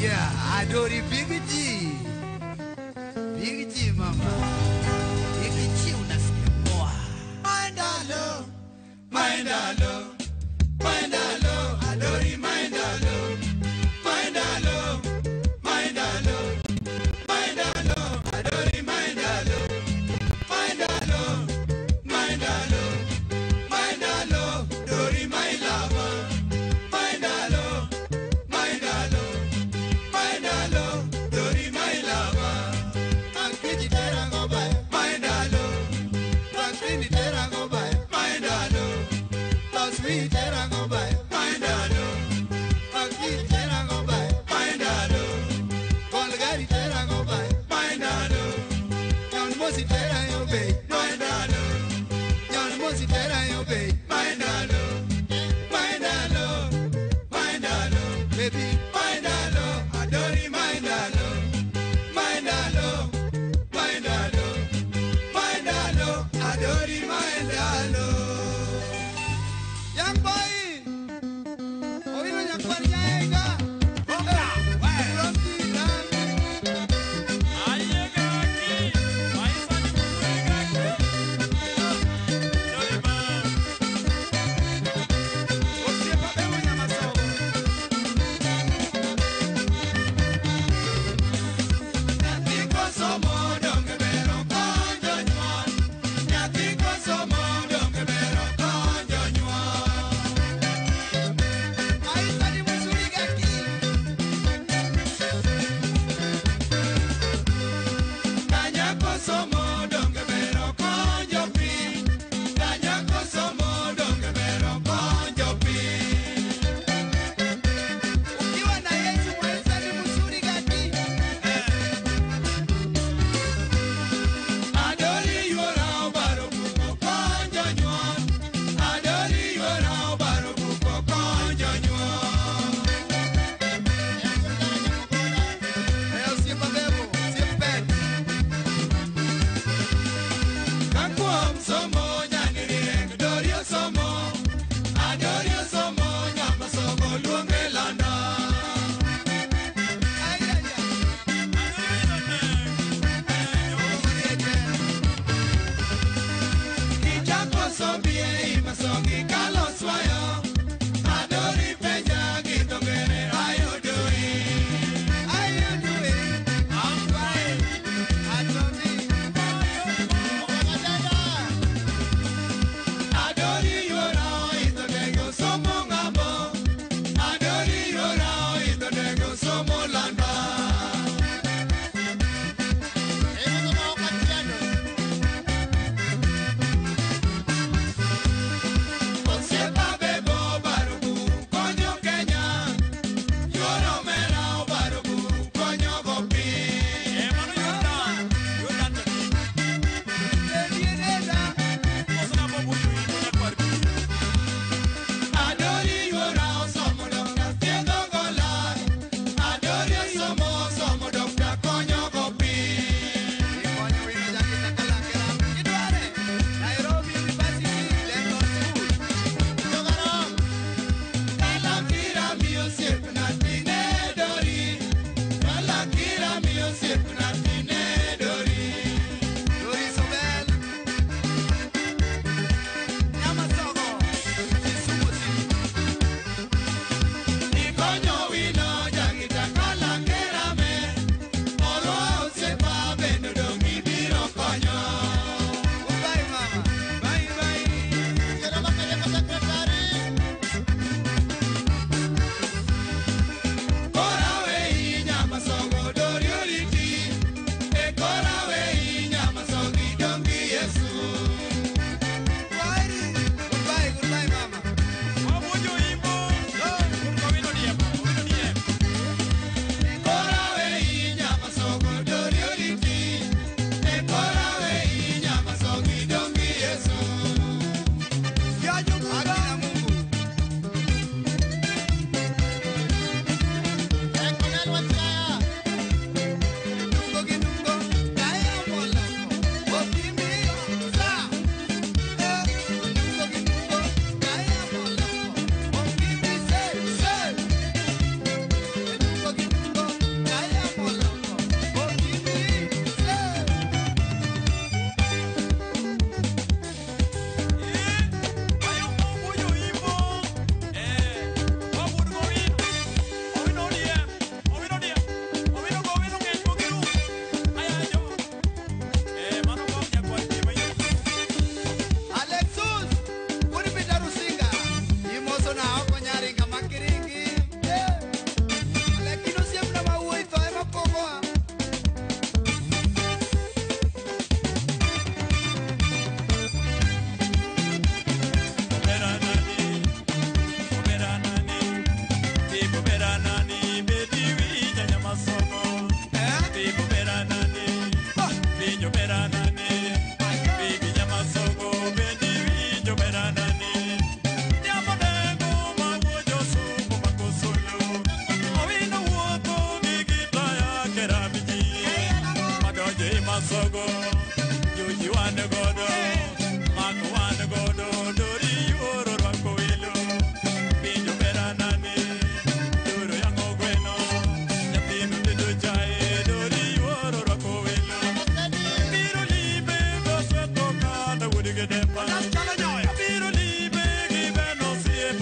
Yeah, Adori Big G. Big G mama. Big G unasikia poa. Mandalo, Mandalo, Mandalo, Adori Mandalo, Mandalo, Mandalo, Mandalo, Adori Mandalo, Mandalo, Mandalo, Mandalo, Dori my lover, Mandalo, Mandalo, Mandalo, Dori my lover. Akiji tera go by, Mandalo, Akini tera go by, Mandalo, Taswi tera go by, Mandalo, Akiji tera go by, Mandalo, Golgari tera go by, Mandalo, Yon mosi tera yo be, Mandalo, Yon mosi tera yo be, Mandalo, Mandalo, Mandalo, baby, Mandalo, Adori Mandalo, Mandalo, Mandalo, Mandalo, Adori Mandalo. Young boy,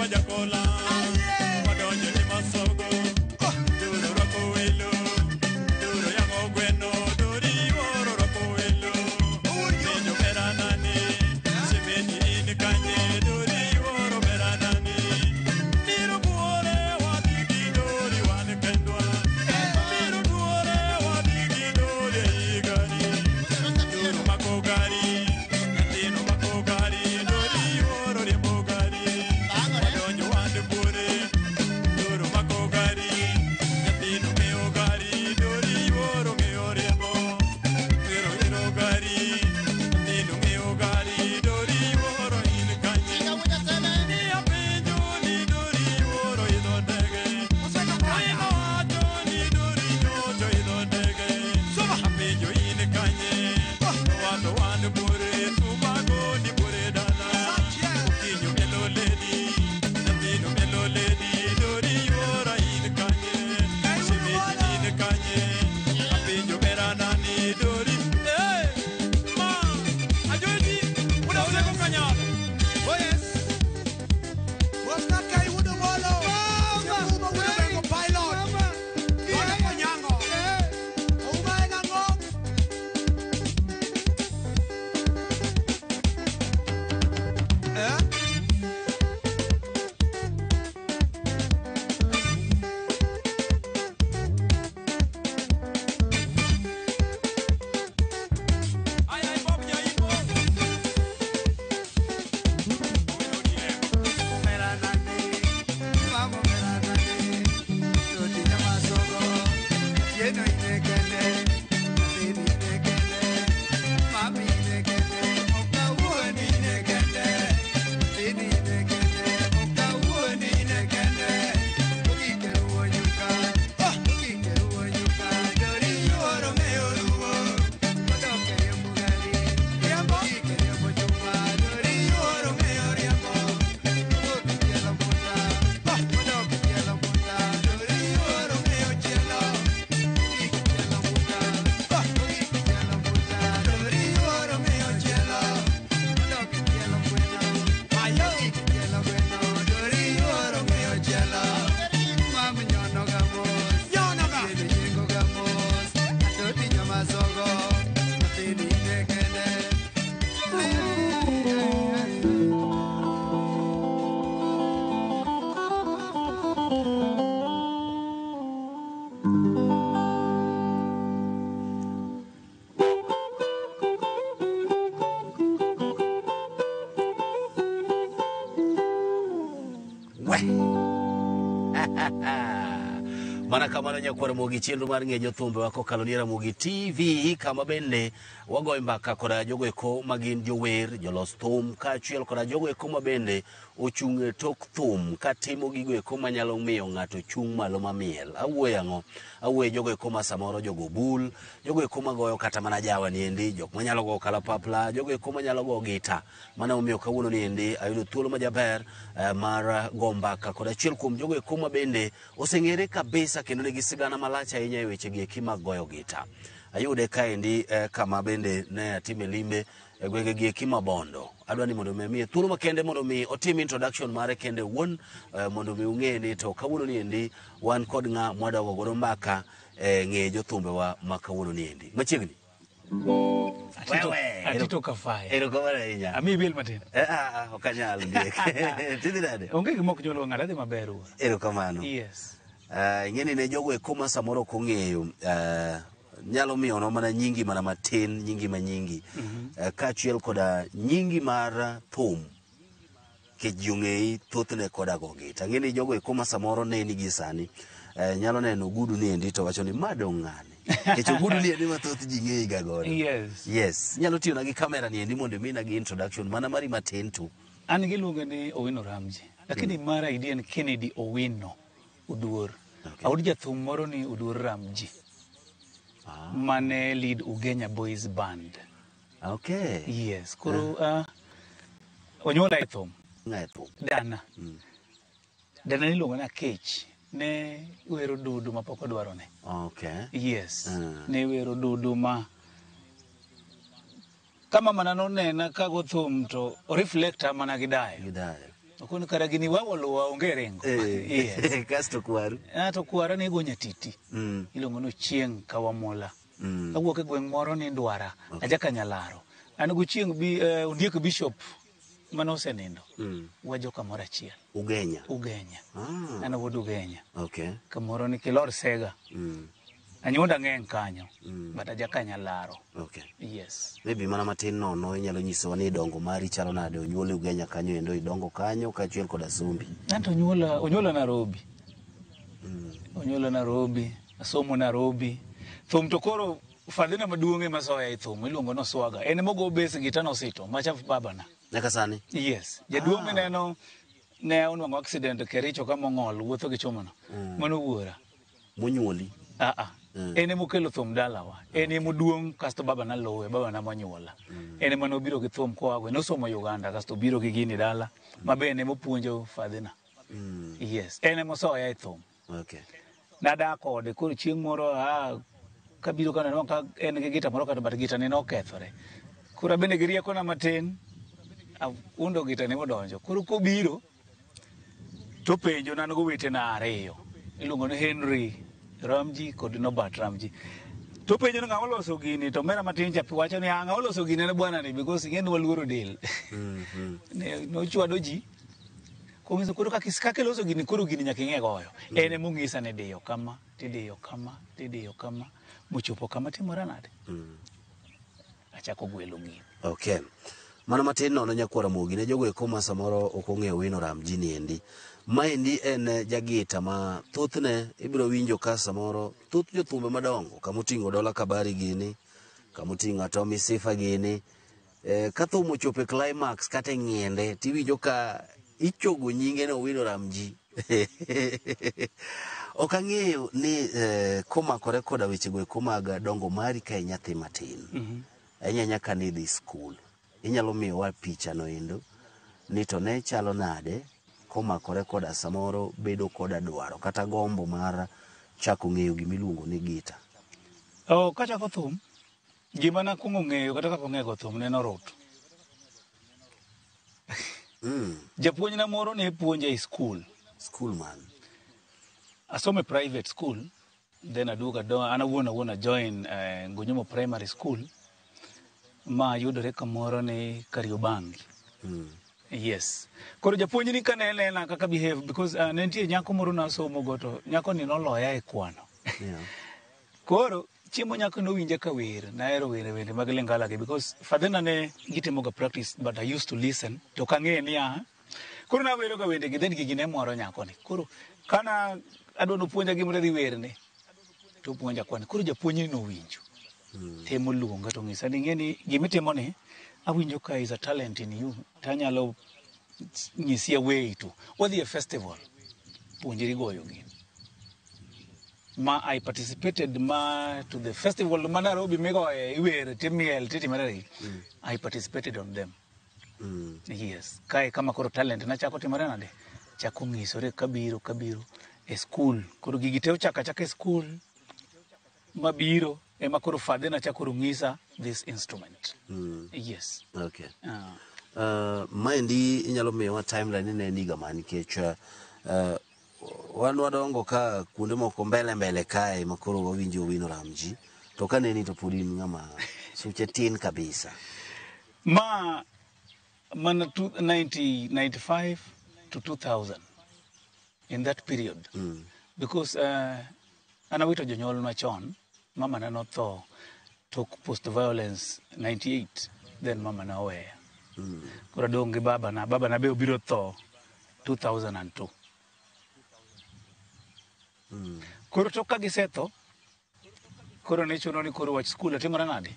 Majakola, Madonjo ni Masogo, Duro rwako welo, Duro yang'o gweno, Dori wuoro rwako welo, Penjo beranani, Shemeji in kanye, Dori wuoro beranani, Biro buore wadhi gi Dori wan kendwa, Biro buore wadhi gi Dori ei gari, Duro mako gari, nyathino mako gari, Dori wuoro riembo gari, Wadonjo wan buore, Duro mako gari, nyathino ng'eyo gari, Dori wuoro ng'eyo riembo, Ero ero gari, nyathino ng'eyo gari, Dori wuoro in kanye. Ni apenjo ni Dori wuoro idho ndege, Aino wacho ni Dori nyocho idho ndege, Apenjo in kanye, wato wan buore, tumago ni buore dala. Okinyo melo ledi, nyathino melo ledi, Dori wuoro in kanye, Shemeji in kanye, apenjo beranani Dori. Eh, ma, ajoji, wuod Osego Kanyada. Oh yes. Wasna kai wudo molo. Chepuma wudo bengo pilot. Wada konyango. Ouma en ang'o? Eh? Ay, ay, Bob Jaimbo. Mana kamano nyakwar Ramogi, chenro mar ng'e jothumbewa kokalo ni Ramogi TV, kama bende wagoyo mbaka koda jogo eko magin jower, jolos thum, kaachiel koda jogo eko ma bende ochung' e tok thum katimo gigo eko manyalo miyo ng'ato chung' malo mamiel. Awuoyo ang'o? Awuoyo jogo eko ma samoro jogo bul, jogo eko magoyo kata mana jawa niendi, jok manyalo goyo kalapapla, jogo eko manyalo goyo gita. Mano omiyo kawuono niendi ayudo thuolo majaber mar go mbaka kod achiel kuom jogo eko ma bende oseng'ere kabisa kendo nigi sigana malach ahinya e weche gi eki mag goyo gita. Ayude kaendi kama bende ne atime limbe e gwenge gi eki ma Bondo. Adwa ni mondo mi amiye thuolo makende mondo mi otim introduction mare kende owuon, mondo mi ung'e ni to kawuono niendi wan kod ng'a mwadwa godo mbaka ng'e jothumbewa ma kawuono niendi. Machiegni. Atito, Atito Kafaya. Erokamano ahinya. Amiyi bill matin. Ok anyal ndiek. Tidhi nade? Onge gima ok nyal ng'ato adhi maber wuora. Erokamano. Yes. Ing'e ni ne jogo eko ma samoro ok ong'eyo nyalo miyono mana nyingi mana matin, nyingi ma nyingi. Kaachiel koda nyingi mar thum nikech ji ong'eyi thothne koda go gita. Ang'e ni jogo eko ma samoro neni gi sani nyalo neno ogudu ni endi to wacho ni ma dong' ng'ane. Nikech ogudu ni endi ma thoth ji ng'eyi ga godo. Yes. Yes. Inyalo tiyona gi kamera ni endi mondo imina gi introduction mana mari matin tu. An giluonga ni Owino Ramji. Lakini mara ID en Kennedy Owino Oduor. Okay. Aud jathum moro ni Oduor Ramji. Mane lead Ugenya Boys Band. Okay. Yes. Koro onyuola e thum. Ng'e thum. Dana. Dana niluongo ni Akech. Ne wero dudu ma pok odwarone. Okay. Yes. Ne wero dudu ma kama mana nonena kago thum to reflecta mana gi dayo. Gidayo. Okoni kara gini wawoluwa onge ringo. Yes. Kasto kwaru. Ato kwara ne go nyatiti. Iluongo ni Ochieng' Kawamola. Awuok e gweng' moro ni Ndwara, ajaka Nyalaro. An gochieng' bi Ondiek Bishop mane osenindo. Wajo kamoro achiel. Ugenya. Ugenya. Ah. An wuod Ugenya. Okay. Kamoro ni Kilor Sega. Anyuonda ng'eny kanyo. But ajaka Nyalaro. Okay. Yes. Maybe mana matin nono inyalo nyisowa ni dongo mari chalo nade, onyuoli Ugenya kanyo endo, idongo kanyo kaachiel koda sombi. Anto onyuola Nairobi. Onyuola Nairobi, asomo Nairobi. Thum to koro fadhina maduong' ema soya e thum, iluongo ni Oswaga. En ema ogo bass gita nosito, macha babana. Nyaka sani? Yes. Jaduong' mineno ne onwang'o accident Kericho kama ong'ol wuotho gi chumano. Mano wuora. Monyuoli? En ema okelo thum dalawa. En ema oduong' kasto babana luwe, babana monyuola. En ema nobiro gi thum koa go. Nosomo Uganda kasto obiro gi gini dala. Ma be en ema opuonjo fadhina. Yes. En ema osoya e thum. Okay. Nadak kode koro chieng' moro kabiro kaneno ka en gi gita moro kata but gita ne nokethore. Koro abende gi riekona matin aundo gita ne modonjo. Koro kobiro to penjo nan go wetena ariyo. Iluongo ni Henry Ramji kod Norbert Ramji. To penjo ni ng'ama oloso gini to mera matin cha wacho ni ng'ama oloso gini en bwana ni because ing'e ni waluoro del. Ne nochwado ji. Kong'iso koro kaka iloso gini koro gini nyaka ing'e goyo. En ema ong'isa ni diyo kama, tidiyo kama, tidiyo kama, mochopo kama timore nade. Achako gwelo gini. Okay. Mano matin nono nyakwara Ramogi ne jogo eko ma samoro ok ong'eyo Owino Ramji ni endi. Maendi en jagita ma thothne ibiro winjo ka samoro thoth jothumbe madongo kamoting'o Dola Kabari gini, kamoting'o Atomi Sifa gini, ka thum ochopo e climax kata e ng'iende tiwinjo ka ichogo nyinge ni Owino Ramji. Ok ang'eyo ni komakore koda wechego eko mag dongo mari ka inyathi matin. Ahinya ahinya ka nidhi skul. Inyalo miyowa picha no endo ni to ne chalo nade komakore koda samoro bedo koda dwaro kata gombo mar chako ng'eyo gimiluongo ni gita. Oh, kachako thum, gima nakwongo ng'eyo kata kapok ang'eyo go thum ne en orot. Japuonjna moro ne puonja e skul. Skul man? Asomo e private school, then aduogo an awuon a join Ngunyumo Primary School ma yudore kamoro ni Kariobangi. Yes. Koro japuonj ni kane nena kaka behave because ne nitie nyako moro nasomo go to nyako ni noloya e kwano. Koro chiemo nyako nowinja ka wer, nahero wer wende mag Lingala gi because fadhina ne gitimo ga practice but I used to listen to kang'e ni koro nawero ga wende gi then gigi ne moro nyako ni. Koro kana adwa nopuonja gimoro adhi werne to opuonja kwano. Koro japuonj ni nowinjo. Temo luonga to ng'isa ni ing'e ni gimitimo ni awinjo ka is a talent in you tanyalo nyisi a way to wadhi e festival puonjri goyo gini. Ma I participated ma to the festival ma Nairobi migoye iwer timiel titimore. I participated on them. Yes. Kae kama koro talent nachako timore nade? Chako ng'isore kabiro e school. Koro gigi te ochako achaka e school mabiro ema koro fadhina chako ng'isa this instrument. Yes. Okay. Maendi inyalo miyowa timeline ne en higa ma nikech wan wadongo ka kuonde moko mbele mbele kae ma koro wawinjo Owino Ramji to kaneni to pod in ng'ama suche tin kabisa. Ma mana 1995 to 2000 in that period. Because an awito jonyuol machon, mama na notho tok post violence 98 then mama na oweya. Koro adong' gi babana, babana be obiro tho 2002. Koro tok ka gisetho, koro ne chuno ni koro wach skul atimora nade?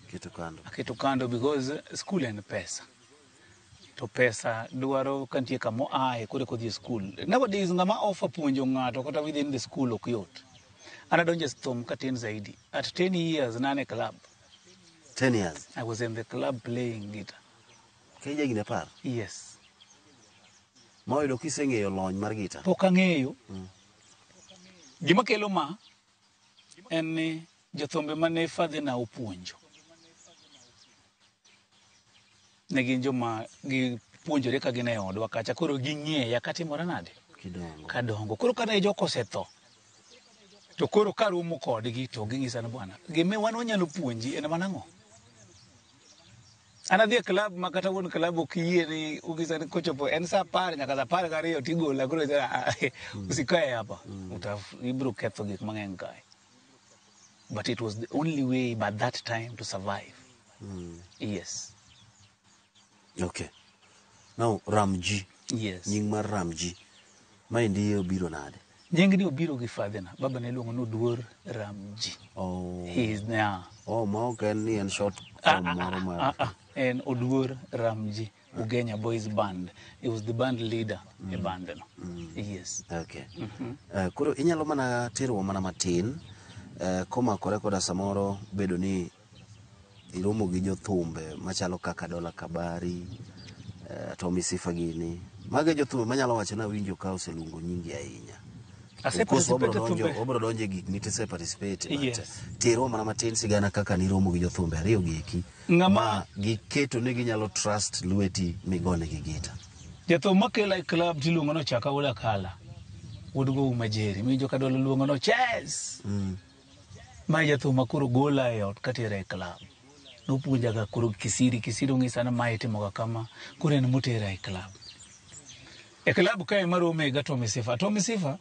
Keto kando. Aketo kando because skul en pesa. To pesa dwaro ka nitie kama oaye koro eka odhi e skul. Nowadays ng'ama offer puonjo ng'ato kata within the school ok yot. An adonjo e thum katin zaidi. At 10 years nan e club. 10 years? I was in the club playing guitar. Ka ija higni 10? Yes. Ma oyudo kiseng'eyo lony mar gita? Pok ang'eyo. Gima kelo ma en ni jothumbe mane fadhina opuonjo ne gin joma gi wapuonjore ka gin e odwa kacha koro ging'eya katimore nade Kidongo. Kadongo koro kane jok osetho to koro karomo kodgi to ging'isa ni bwana gima wan wanyalo puonji en mana ang'o. An adhi e club ma kata wuon club ok yie ni ung'isa ni kochopo en saa 10 nyaka saa 12 tigola koro usikae hapa ibiro ketho gik mang'eny kae. But it was the only way by that time to survive. Yes. Okay. Now Ramji. Yes. Nying mar Ramji. Maendi obiro nade? Nying ni obiro gi father na. Baba ne iluongo ni Oduor Ramji. Oh. He is now. Oh, ma ok en ni en short form moro mar. En Oduor Ramji, Ugenya Boys Band. He was the band leader e band no. Yes. Okay. Koro inyalo mana terowa mana matin komakore koda samoro bedo ni iromo gi jothumbe machalo kaka Dola Kabari, Tommy Sifa gini. Mago e jothumbe manyalo wacho ni awinjo ka oseluongo nyingi ahinya. Of course, wabro donjo e gik mitise participate, but Yes. terwa mana matin sigana kaka niromo gi jothumbe ariyo gi eki ma giketo ni ginyalo trust lweti migone gi gita. Jathum makela e club tiluongo ni Ochaka wuod Akala. Wuod Gowi Majeri. Miwinjo ka Dola luongo ni Ches. Mae jathum ma koro gola e ot katera e club. Nopuonjaga koro kisiri, kisiri ong'isa ni mae itimoga kama, koro en motera e club. E club kae marome ga Tommy Sifa. Tommy Sifa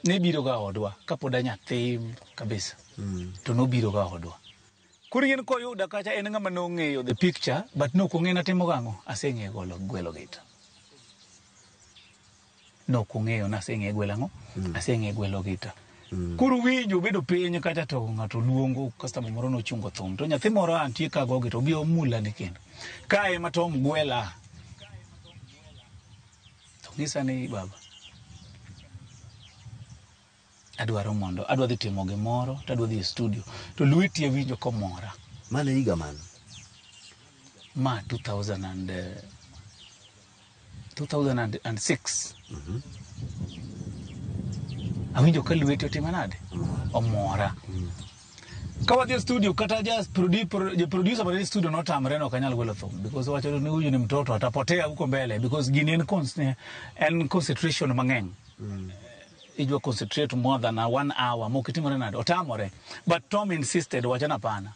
ne biro ga odwa kapod anyathi kabisa. To nobiro ga odwa. Koro yien koyuda kacha en ng'ama nong'eyo the picture, but nok ong'e natimo gang'o, aseng'eyo gwelo gita. Nok ong'eyo naseng'eyo gwelo ang'o, aseng'eyo gwelo gita. Koro winjo bedo piny kacha to ng'ato luongo customer moro nochungo thum to nyathi moro antie ka go gita obi omula ni kendo. Kae ema Tom gwela. To ng'isa ni baba adwaro mondo adwa dhi timo gimoro to adwa dhi e studio to lweti awinjo komora. Mano higa mane? Ma 2006. Awinjo ka lweti otimo nade? Omora. Ka wadhi e studio kata producer mane studio notamre no ok anyal gwelo thum because owacho ni huyu ni mtoto atapotea huko mbele because gini en en concentration mang'eny. Ijwa concentrate more than a 1 hour mokitimore nade otamore but Tom insisted wacho na hapana.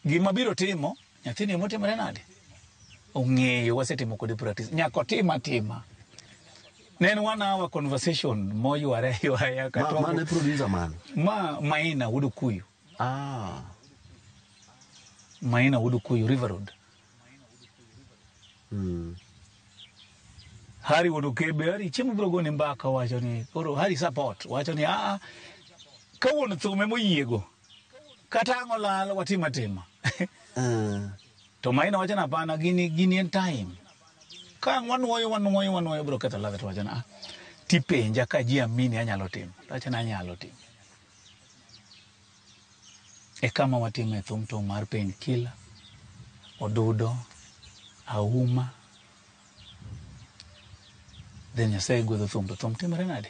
Gima biro timo nyathini emotimore nade ong'eyo wasetimo kode practice nyaka otim atima. Ne en 1 hour conversation moyware ywaya kata Mane producer man? Ma Maina wuod Okuyu. Ah. Maina wuod Okuyu, River Road. Hari wuod Okebe, Hari chiemo biro gone mbaka wacho ni koro Hari support wacho ni a kawuono thum emoyiego kata ang'o lal watim atima. To Maina wacho ni hapana gini en time. Ka ang' wanuoyo biro ketho ladha to wacho ni tipenja ka ji amini anyalo timo. To wacho ni anyalo timo. E kama watime thum to mar Painkiller, Odudo, Auma. Then Nyasaye gwedho thum to thum timore nade?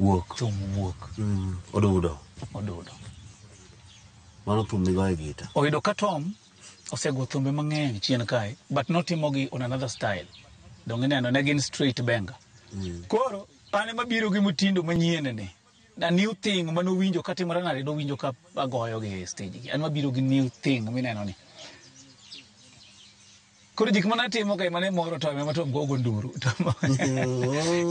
Wuok. Thum wuok. Odudo. Odudo. Mano thum migoye gita. Oyudo ka Tom osego thumbe mang'eny chien kae, but notimogi on another style. Dong ineno ne gin straight benga. Koro an ema biro gi mtindo manyien ni. Na new thing manowinjo katimore nade nowinjo ka agoyo gi e stage gi. An mabiro gi new thing mineno ni. Koro gik manatimo ka ema ne moro to ema Tom gogo nduru.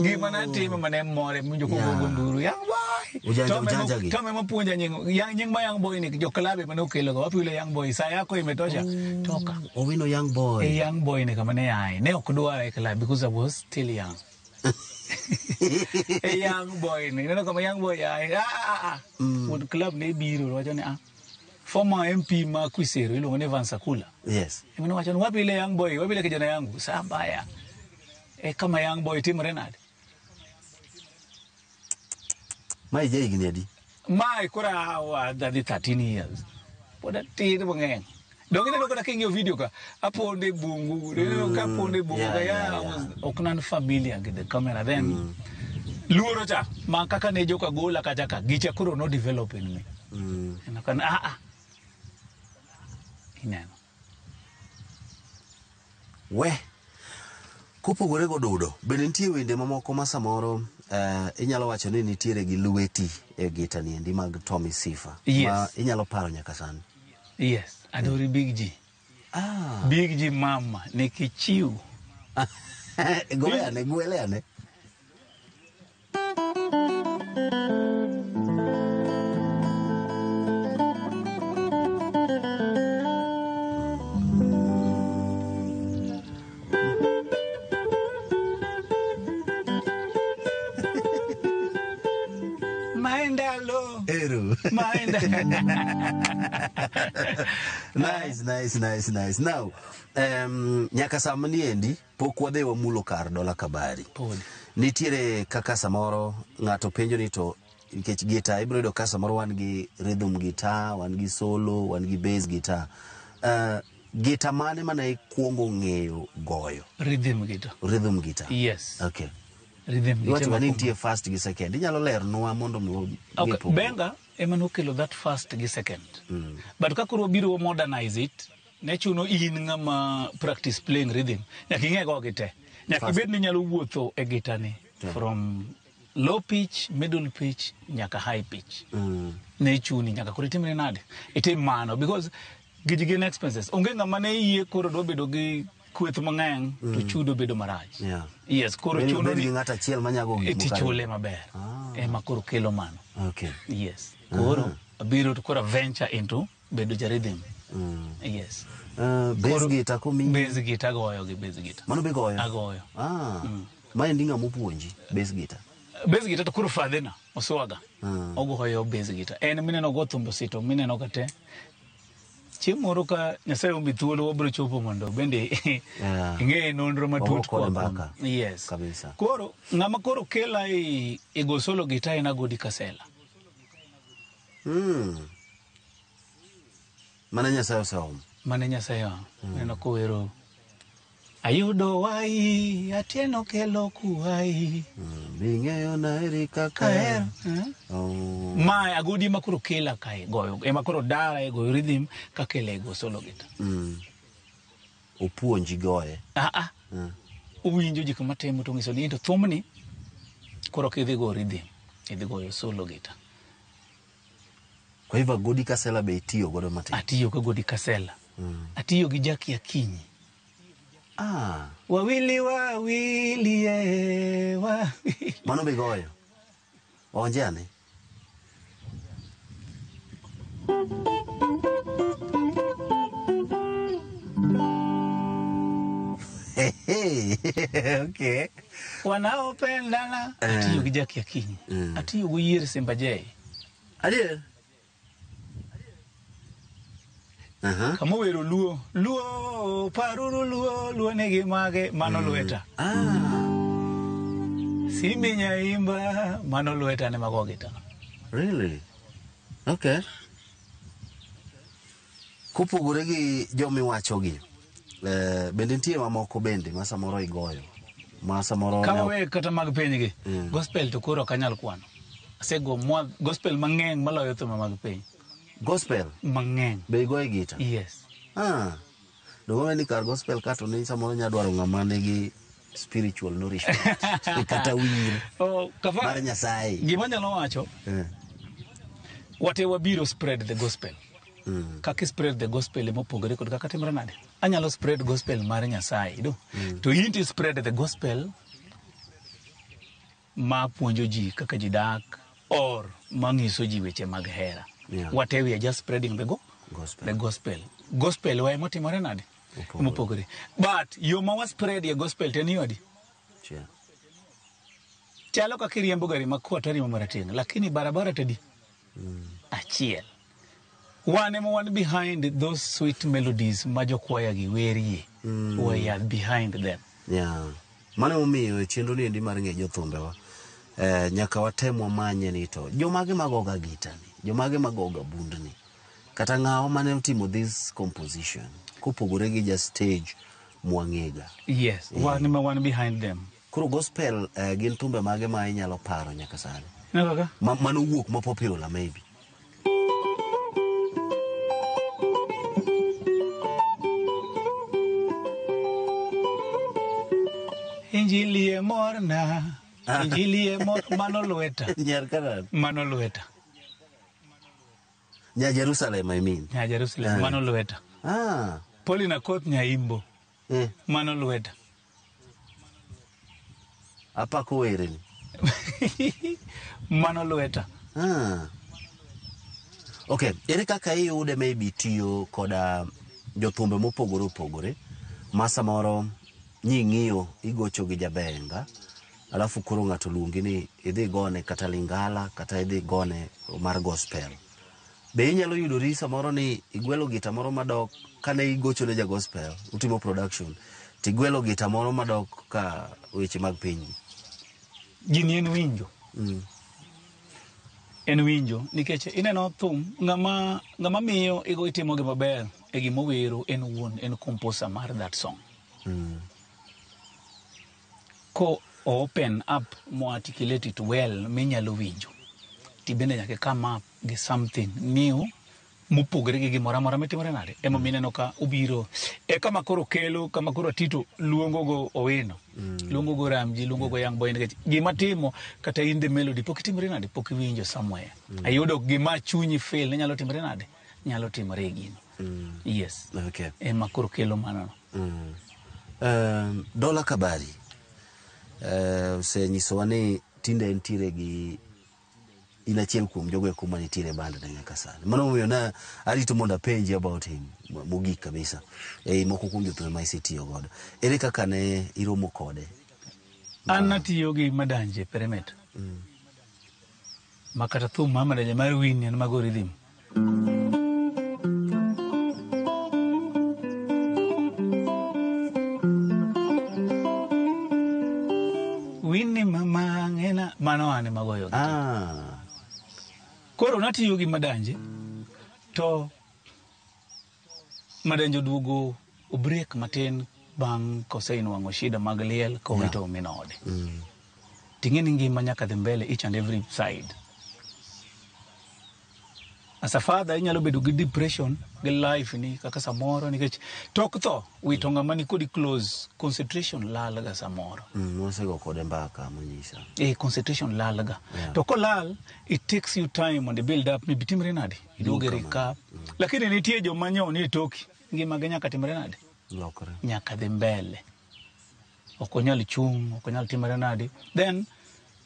Gima natimo mane more winjo ko gogo nduru. Young boy. Ujanja gi. Tom ema puonja nying nying ma young boy ni jo club ema nokelo go. Wapi yule young boy saa yako imetosha. Toka. Owino young boy. E young boy ni kama ne ae. Ne ok dwara e club because I was still young. E young boy ni. Neno kama young boy ae. Wuod club ne biro wacho ni former MP ma Kwisero iluongo ni Evans Akula. Yes. Emane wacho ni wapi ile young boy, wapi ile kijana yangu, saa mbaya. E kama young boy timore nade? Mae ja higni adi? Mae koro adhi 13 years. Pod atin mang'eny. Donge ineno kata king'iyo video ka, aponde bungu, ineno ka aponde bungu ka, ok nan familiar gi the camera then. Luoro cha, ma kaka ne joka gola kacha ka, gicha koro no develop in me. Ineno ka ineno. We kopogore godudo bende nitie wende mamoko ma samoro inyalo wacho ni nitiere gi lweti e gita niendi mag Tommy Sifa Yes. ma inyalo paro nyaka sani. Yes, adori Big G. Big G mama nikichiw. Goye ane, gwele ane. Maendalo. Eru. Maenda. Nice, nice, nice, nice. Now, nyaka sama niendi pok wadhi wamulo kar Dola Kabari. Podi. Nitiere kaka samoro ng'ato penjo ni to nikech gita ibiro yudo ka samoro wan gi rhythm guitar, wan gi solo, wan gi bass guitar. Gita mane mane ikwongo ng'eyo goyo? Rhythm guitar. Rhythm guitar. Yes. Okay. Rhythm guitar. Iwacho ni nitie first gi second. Inyalo lernwa mondo mi wang'e Okay. pogruok. Benga ema nokelo that first gi second. But ka koro wabiro modernize it, ne chuno in ng'ama practice playing rhythm. Nyaka ing'e gogi te. Nyaka First. ibed ni inyalo wuotho e gita ni from low pitch, middle pitch, nyaka high pitch. Ne chuni nyaka koro itimre nade? Itim mano because giji gin expenses. Onge ng'ama ne yie koro dwa bedo gi kweth mang'eny to chudo bedo marach. Yeah. Yes, koro Bed- chuno bed ni gi ng'ato achiel manyago gik moko ariyo. tichule maber. Ema koro kelo mano. Okay. Yes. Koro abiro to koro venture into bedo ja rhythm. Yes. Bass Koro- guitar komiyi. Bass guitar goyo gi bass guitar. Mano be goyo? Agoyo. Maendi ng'ama opuonji bass guitar? Bass guitar to koro fadhina Oswaga. Ogoyo bass guitar. En mineno go thumbe sito mineno ka te. Chieng' moro ka Nyasaye omi thuolo wabiro chopo mondo bende Yeah. ing'e nonro matut Wago kode koa kuom- mbaka. Yes. Kabisa. Koro ng'ama koro kela e go solo guitar en Agodi Kasela. Mane Nyasaye oseomo. Mane Nyasaye omo. Neno kowero ayudo wai Atieno kelo kuwai. Bing'eyo naeri kaka Kahero. Oh. Ma Agodi ema koro kela kae goyo ema koro dara e goyo rhythm kakele e go solo guitar. Opuonji goye. Owinjo gik matimo to ng'iso ni into thumni koro ok idhi go rhythm, idhi goyo solo guitar. Kwa hivyo Agodi Kasela be itiyo godo matin? Atiyo gi Agodi Kasela. Atiyo gi Jackie Akinyi. Wawili wawili ye, wawili. Mano be goyo? Onje ane. Hey, okay. Wanaopendana. Atiyo gi Jackie Akinyi. Atiyo gi Yier Simba Jay. Adier? Kama owero luo, luo, paruru luo, luo nigi mage, mano lweta. Simbi nyaimba, mano lweta ne mago gita. Really? Okay. Kopogore gi jomiwachogi, bende nitie mamoko bende ma samoro igoyo, ma samoro Kama ne ok- we kata mag piny gi, gospel to koro ok anyal kwano. Asego mwa gospel mang'eny maloyo thumbe mag piny. Gospel? Mang'eny. Be igoyo gita? Yes. Dongo ni kar gospel ka to ni samoro nya dwaro ng'ama nigi spiritual nourishment. Kata wir Oh, kafa, mar Nyasaye. Gima anyalo wacho, wate wabiro spread the gospel. Kaka spread the gospel mopogore kod kaka timre nade. Anyalo spread gospel mar Nyasaye, do. To in to spread the gospel ma puonjo ji kaka ji dak or manyiso ji weche mag hera. Yeah. Wate we are just spreading the Gospel. The gospel. Gospel wa emotimore nade? Opogore. Mopogore. But yo ma wa spread ye gospel to en yo adi? Chia. Chalo kaka iriembo gari makwar to iriembo marateng', lakini barabara to di? Achiel. Wan ema wan behind those sweet melodies ma jokwaya gi werie. We are behind them. Yeah. Mano emomiyo e chenro ni endi mar ng'e jothumbewa, nyaka watem wamanye ni to jomage magoga gita ni, jomage magoga bundni, kata ng'awa mane otimo this composition kopogore gi ja stage mwang'ega. Yes, wan ema wan behind them. Koro gospel gin thumbe mage ma inyalo paro nyaka sani? Ineno kaka? Manowuok ma popular maybe. Injili e morna, injili e mor, mano lweta. Nyar Canaan. Mano lweta. Nya Jerusalem, I mean. Nya Jerusalem, mano lweta. Ah. Paulina Koth Nyaimbo, mano lweta. Apako wereni. Mano lweta. Ah. Okay, ere kaka iyude maybe tiyo koda jothumbe mopogore opogore ma samoro nying'iyo igocho gi jabenga alafu koro ng'ato luongi ni idhi gone kata lingala kata idhi gone mar gospel. Be inyalo yudori samoro ni igwelo gita moro madok kane igocho ne ja gospel utimo production tigwelo gita moro madok ka weche mag piny. Gini en winjo. En winjo nikech ineno thum ng'ama miyo igo itimo gima ber e gima owero en wuon en composer mar that song. Ko open up mo articulate it well minyalo winjo tibende nyaka come up gi something new mopogore gi gimoro amora mitimore nade ema mineno ka obiro e kama koro kelo kama koro Tito luongo go Owino luongo go Ramji luongo go Young Boy nikech gima timo kata in the melody pok itimore nade pok iwinjo somewhere ayudo gima chunyi feel ni nyalo timore nade nyalo timore e gino. Yes. Okay. Ema koro kelo mano. Dola Kabari osenyisowa ni tinde entiere gi in achiel kuom jogo eko manitiere e band ne nyaka sani. Mano momiyo na arito mondo apenji about him mogik kabisa. Ei moko kuom jothumbe ma isetiyo godo. Ere kaka ne iromo kode? An natiyo gi Madanje Perimeter. Ma kata thum mar Madanje mar Winnie en mago rhythm. Winnie mama ng'ena mano an ema goyo gi. Koro natiyo gi Madanje to Madanje oduogo o break matin bang' kosenwang'o shida mag liel kowito min ode. Ting'e ni ngima nyaka dhi mbele each and every side. As a father inyalo bedo gi depression gi life ni kaka samoro nikech tok tho wito ng'ama ni kodi close concentration lal ga samoro. Wasego kode mbaka monyisa. Concentration lal ga. To kolal it takes you time mondo build up mi bitimre nade iduoge recap. Lakini nitie joma nyo ni toki ngima gi nyaka timre nade lokre nyaka dhi mbele. Ok onyal chung', ok onyal timre nade. Then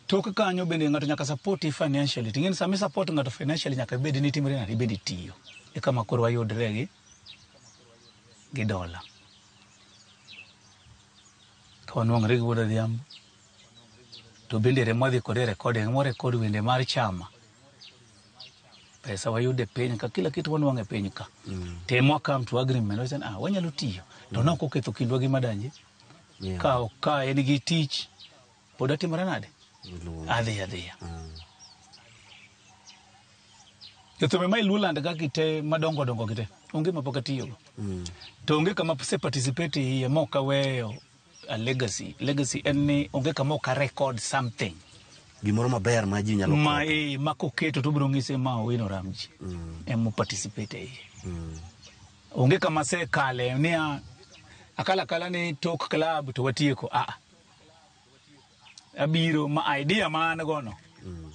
tok kanyo bende ng'ato nyaka support financially. Ting'eni sama support ng'ato financially nyaka ibed ni timre nade ibed itiyo. E kama koro wayudre gi dola. Ka wanwang're gi Wuod Odhiambo to bende remo wadhi kode recording, mo record wende mar chama. Pesa wayude piny ka kila kitu wanwang'e piny ka. Temo come to agreement wacho ni wanyalo tiyo. To nok oketho kindwa gi Madanje. Ka en gi tich pod atimore nade? Adhi adhiya. Jothumbe ma Luoland ka gite madongo dongo gite onge mapok atiyogo. To onge kama ase participate iye mok aweyo a legacy. Legacy en ni onge kama ok a record something. Gimoro maber ma ji nyalo ma ma koketo to biro ng'ise ma Owino Ramji. Emo participate iye. Onge kama asekale ni akala akala ni tok club to watieko. Abiro ma idea ma an gono.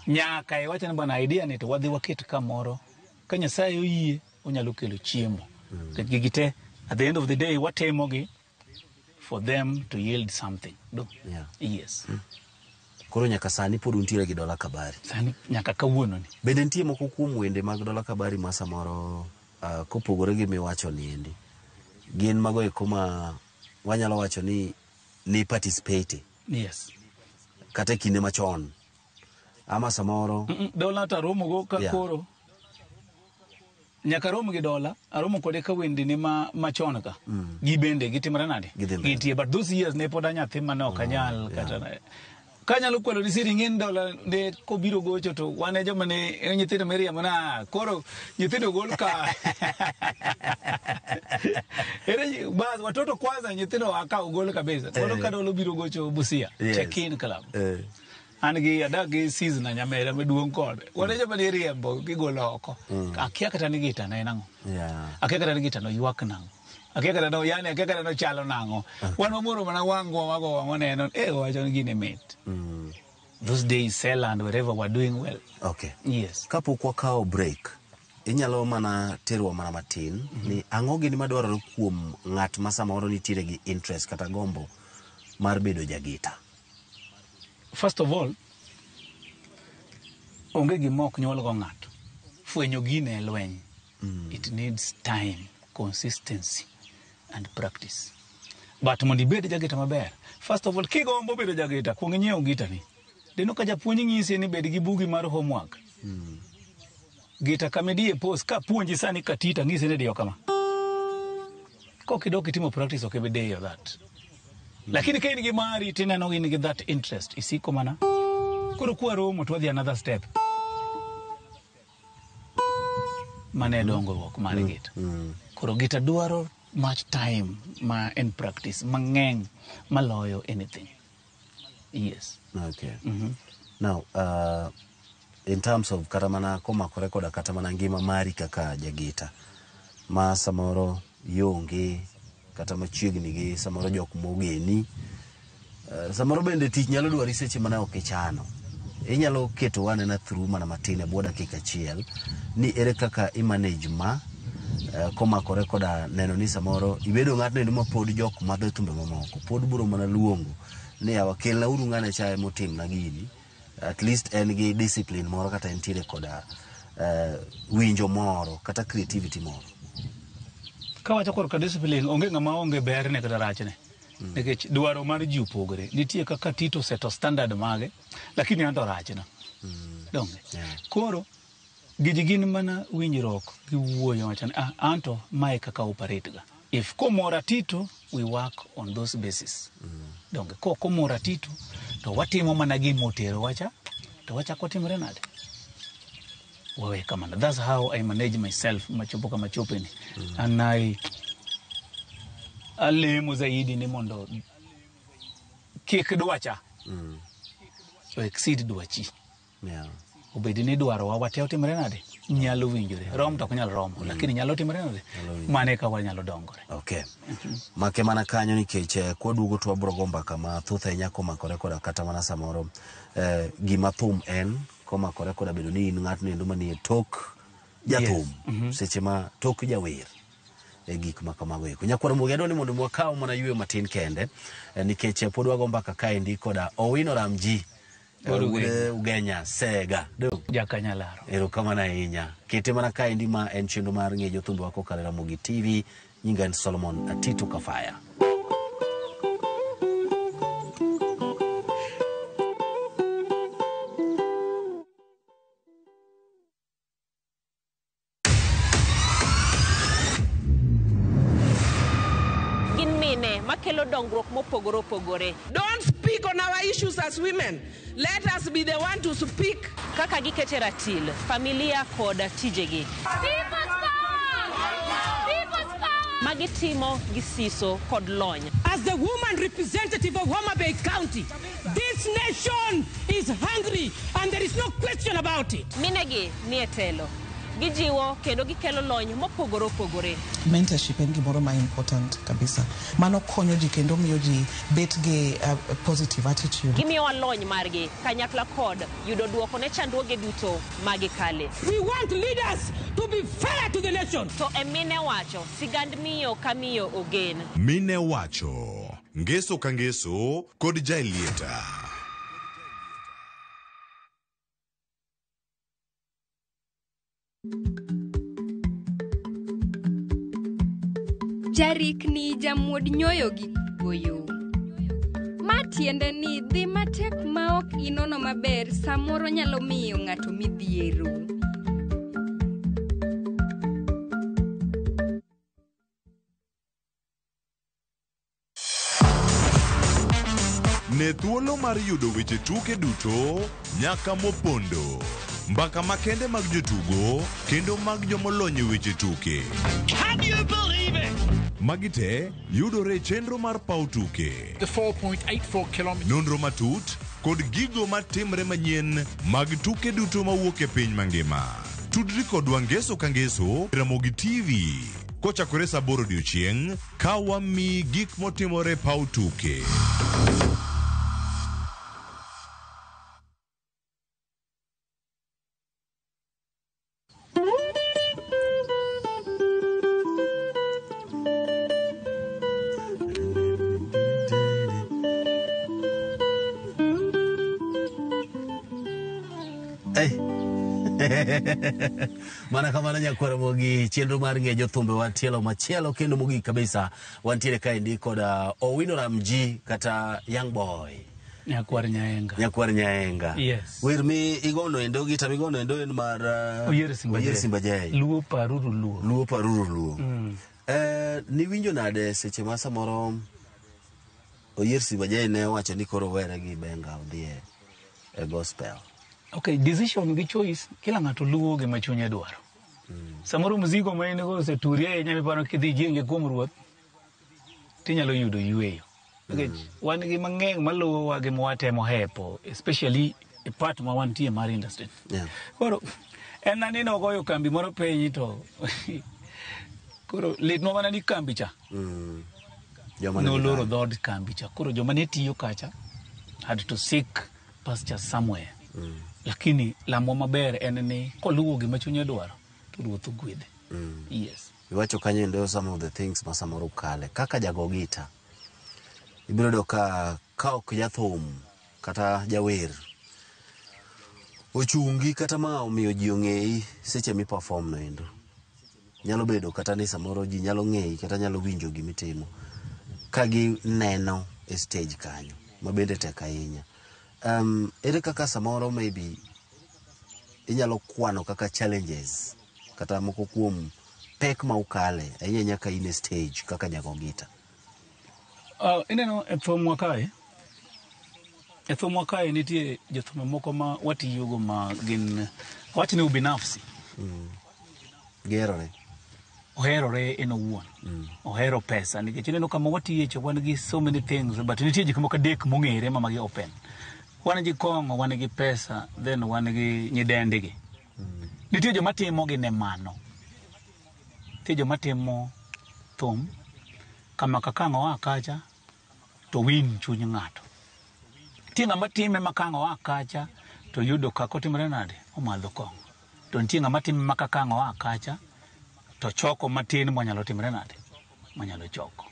Nyaka iwacho ni bwana idea ni to wadhi waket kamoro. Ka Nyasaye oyie onyalo kelo chiemo. Gigi te at the end of the day watemo gi for them to yield something. Do? Yeah. Yes. Koro nyaka sani pod untiere gi Dola Kabari. Sani nyaka kawuono ni. Bende nitie moko kuom wende mag Dola Kabari ma samoro kopogore gi miwacho ni endi. Gin mago eko ma wanyalo wacho ni participate. Yes. Kata e kinde machon. Ama samoro Dola to aromo go ka koro. Nyaka arom gi Dola, aromo kode ka wende ne machon ka. Gibende gitimore nade? Gintie, but those years ne pod anyathi mane ok anyal kata kanyalo kwalo ni siring Dola ne kobiro gocho to wan e joma ne nyithindo miriambo na koro nyithindo gol ka. Ere bas watoto kwanza nyithindo akaw gol kabisa. Koro ka Dola obiro gocho Busia, check in club. An gi adak gi season na nyamera maduong' kode. Wan e joma ne riembo gigolo oko. Akia kata ni gita ne en ang'o. Akia kata ni gita no ywak nang'o. Akia kata no, yani akia kata no chalo nang'o. Wan wamoro mana wang'wa mago wang'wa neno, wacho ni gini mit. Those days, Sela and wherever were doing well. Okay. Yes. Kapok wakawo break, inyalo mana terwa mana matin ni ang'o gini madwarore kuom ng'at ma samoro nitiere gi interest kata gombo mar bedo jagita. First of all, onge gima ok nyuol go ng'ato. Fwenyo gine e lweny. It needs time, consistency and practice. But mondo ibed jagita maber, first of all, kigombo bedo jagita, kuong inyiew gita ni. Deno ka japuonj ng'isi ni bed gi bugi mar homework. Gita kamidiye post, ka puonji sani katita ng'isi ni diyo kama. Kok idok itimo practice ok ibi diyo that. Lakini ka in gi mari tineno in gi that interest, isiko mana. Koro kwaromo to wadhi another step. Mane e dongruok mar gita. Koro gita dwaro much time ma en practice mang'eny maloyo anything. Yes. Okay. Now, in terms of kata mana komakore koda kata mana ngima mari kaka jagita, ma samoro ionge kata machiegni gi samoro jok mogeni, samoro bende tich nyalo dwari seche mana ok ichano. Inyalo keto wanena through mana matin e bwo dakika achiel ni ere kaka i manage ma komakore koda neno ni samoro ibedo ng'atno endo ma pod jok madho thumbe mamoko pod biro mana luongo ni yawa kelna uru ng'ane cha emotimna gini, at least en gi discipline moro kata entiere koda winjo moro kata creativity moro. Kawacho korka discipline, onge ng'ama onge berne kata rachne. Nikech dwaro mar ji opogore. Nitie kaka Tito oseto standard mage, lakini an to rachna. Donge? Koro, giji gin mana winjruok gi wuoyo wacho ni, anto mae kaka operate ga. If komora Tito, we work on those basis. Donge? Ko komora Tito, to watimo mana gima otero wacha, to wachako timre nade? Wawe kamano. That's how I manage myself machopo kama chopeni. And I alemo zaidi ni mondo kik dwacha exceed dwachi. Obed ni dwarowa wate otimre nade? Nyalo winjore. Rom to ok nyal romo, lakini nyalo timre nade? Mano eka wanyalo dongore. Okay. Make mana kanyo nikech kwaduogo to wabiro go mbaka mathoth ahinya komakore koda kata mana samoro gima thum en komakore koda bedo ni in ng'atno endo manie tok jathum seche ma tok jawer e gik ma kamago eko. Nyakwar Ramogi adwa ni mondo wakaw mana yweyo matin kende nikech pod wago mbaka kaendi koda Owino Ramji Wuod Ugenya Sega. Jakanyalaro. Erokamano ahinya. Kete mana kaendi ma en chenro mar ng'eyo jothumbe wa kokalo e Ramogi TV. Nyinga en Solomon Atito Kafaya. Gin mine makelo dongruok mopogore opogore. Don't speak on our issues as women. Let us be the one to speak. Kaka gikete ratil, familia kod tijegi. People's power! People's power! Magitimo gi siso kod lony. As the woman representative of Homa Bay County, this nation is hungry and there is no question about it. Minegi nie telo. Gijiwo kendo gikelo lony mopogore opogore. Mentorship en gimoro ma important kabisa. Mano konyo ji kendo miyo ji bet gi positive attitude. Gimiyowa lony margi kanyakla kod yudo duoko ne chandruoge duto magikale. We want leaders to be fair to the nation. To e mine wacho, sigand miyo ka miyo ogen. Mine wacho, ngeso ka ngeso kod Jaelieta. Jarikni jamuod nyoyo gi goyo. Ma tiende ni dhi matek ma ok inono maber samoro nyalo miyo ng'ato midhiero. Ne thuolo mar yudo weche tuke duto nyaka mopondo. Mbaka makende mag jotugo kendo mag jomolony e weche tuke. Can you believe it? Magi te yudore e chenro mar paw tuke. The 4.84 kilometers. Nonro matut kod gigo matimre manyien mag tuke duto mawuok e piny mangima. Tudri kodwa ngeso ka ngeso Ramogi TV Kochakore sa 8 odiochieng' ka wamiyi gik motimore e paw tuke. Hey. Mana kamano nyakwar Ramogi, chenro mar ng'e jothumbe wa tielo machielo kendo mogik kabisa wantiere kaendi kod Owino Ramji kata Young Boy. Nyakwar Nyaenga. Nyakwar Nyaenga. Yes. Wer mi igono endo gita migono endo en mar Oyier Simba Oyier Jay. Simba Jay. Luo paruru luo. Luo paruru luo. Niwinjo nade seche ma samoro Oyier Simba Jay ne owacho ni koro were gi Benga odhi e gospel? Okay, decision gi choice kila ng'ato luwo gima chunye dwaro. Samoro mzigo ma in go oseturi ahinya miparo kidhi jienge kuom ruoth tinyalo yudo yueyo. Nikech wan gi mang'eny maluwowa gi mwatemo hepo, especially e part ma wantie mar industry. Koro en aneno ogoyo kambi moro piny to koro litnwa mana ni kambi cha. Joma ne Noloro gidonjo. dhood kambi cha. Koro joma ne tiyo kacha had to seek pasture somewhere. Lakini lamo maber en ni koluwo gima chunye dwaro to ruoth ogwedhe. Yes. Iwacho kanyo endo some of the things ma samoro kale kaka jago gita ibiro yudo ka ok jathum kata jawer ochungi kata ma omiyo ji ong'eyi seche mi perform no endo nyalo bedo kata ni samoro ji nyalo ng'eyi kata nyalo winjo gimitimo ka gineno e stage kanyo ma bende tek ahinya. Ere kaka samoro maybe inyalo kwano kaka challenges kata moko kuom pek ma ukale ahinya ahinya ka in e stage kaka jago gita? Ineno e thumwa kae, nitie jothum moko ma watiyogo ma gin wach ni ubinafsi. Giherore. Oherore en owuon. Ohero pesa nikech ineno kama watiye cha wan gi so many things but nitie gik moko adek mong'ere ma magi open. Wan gi kong'o, wan gi pesa, then wan gi nyidendigi. Nitie joma timo gi ne mano. Nitie joma timo thum kama kaka oa kacha to win chuny ng'ato. Nitie ng'ama time ma kang' oa kacha to yudo kaka otimore nade omadho kong'o. To nitie ng'ama time ma kaka ang' oa kacha to choko matin monyalo timore nade monyalo choko.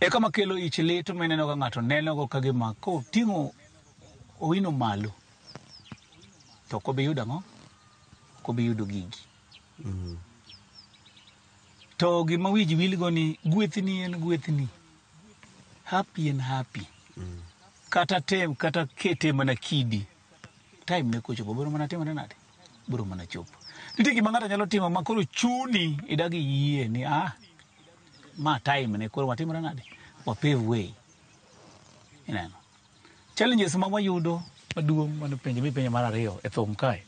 Eka makelo ich lit mineno ka ng'ato neno go ka gima koting'o Owino malo to ok obi yudo ang'o? Ok obi yudo gigi. To gima wiji wil go ni gwethni en gwethni. Happy en happy. Kata tem kata kete mana kidi. Time ne kochopo biro mana timore nade? Biro mana chopo. Nitie gima ng'ato nyalo timo ma koro chuni idagi yie ni ma time ne koro watimore nade? Wa pave way. Ineno. Challenges ma wayudo maduong' mano penjo mipenjo mar ariyo e thum kae.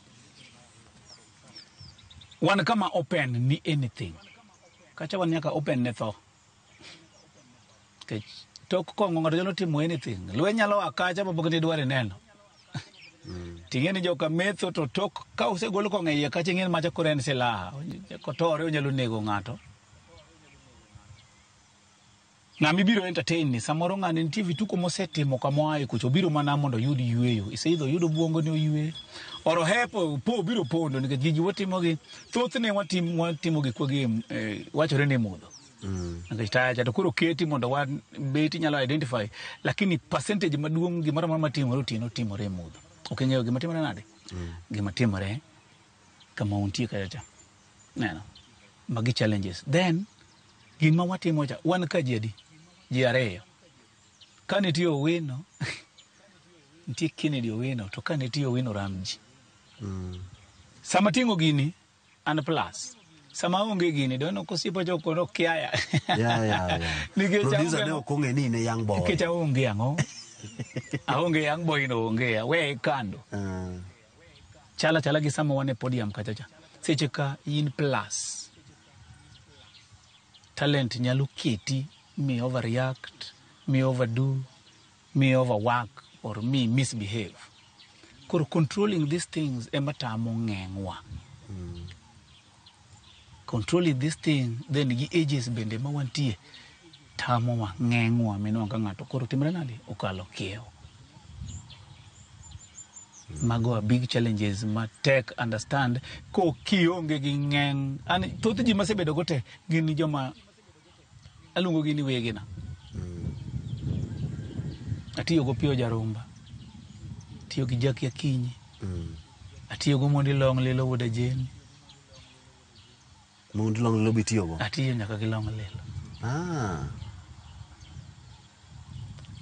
Wan kama open ni anything. Kacha wan nyaka open ne tho. Nikech tok kong'o ng'ato nyalo timo anything. Lweny nyalo a kacha ma pok nidwar ineno. Ting'e ni joka metho to tok ka osegol kong'o e iye kacha ing'e ni macha koro en silaha. Kotore onyalo nego ng'ato. Ng'ama ibiro entertain ni samoro ng'ani nitie vituko mosetimo kama oaye kucha obiro mana mondo oyud yueyo. Iseidho oyudo obwongo ni oyue. Or ohepo po obiro pondo nikech gigi watimogi thothne watimo gikwa gi wachore ni mudho. Nikech taya cha to koro keti mondo wan bet inyalo identify lakini percentage maduong' gimoro amora matimore otieno timore e mudho. Ok ing'eyo gima timore nade? Gima timore kama untie kacha cha. Neno. Magi challenges. Then gima watimo cha wan ka ji adi? Ji ariyo. Ka nitie Owino, nitie Kennedy Owino, to ka nitie Owino Ramji. Sama ting'o gini, an plus. Sama onge gini, do no kosiepa choko no kiaya. Yeah. Nikech Producer aonge ne ok ong'e ni in e young boy. Nikech aonge ang'o? Aonge young boy no onge, aweye kando. Chala chala gi sama wan e podium kacha cha. Seche ka in plus. Talent nyalo keti mi overreact, mi overdo, mi overwork or mi misbehave. Koro controlling these things ema tamo ng'eng'wa. Controlling this thing then gi ages bende ma wantie tamowa ng'eng'wa minwang'o ka ng'ato koro timre nade okalo kiewo. Mago are big challenges ma tek understand ko kionge gi ng'eng. An thoth ji masebedo go te gin joma aluongo gi ni wegena. Atiyo go Pio Jarumba, atiyo gi Jackie Akinyi, atiyo go Mondi Long Lilo wuod Ajeni. Mondi Long Lilo bitiyogo? Atiyo nyaka gi Long Lilo.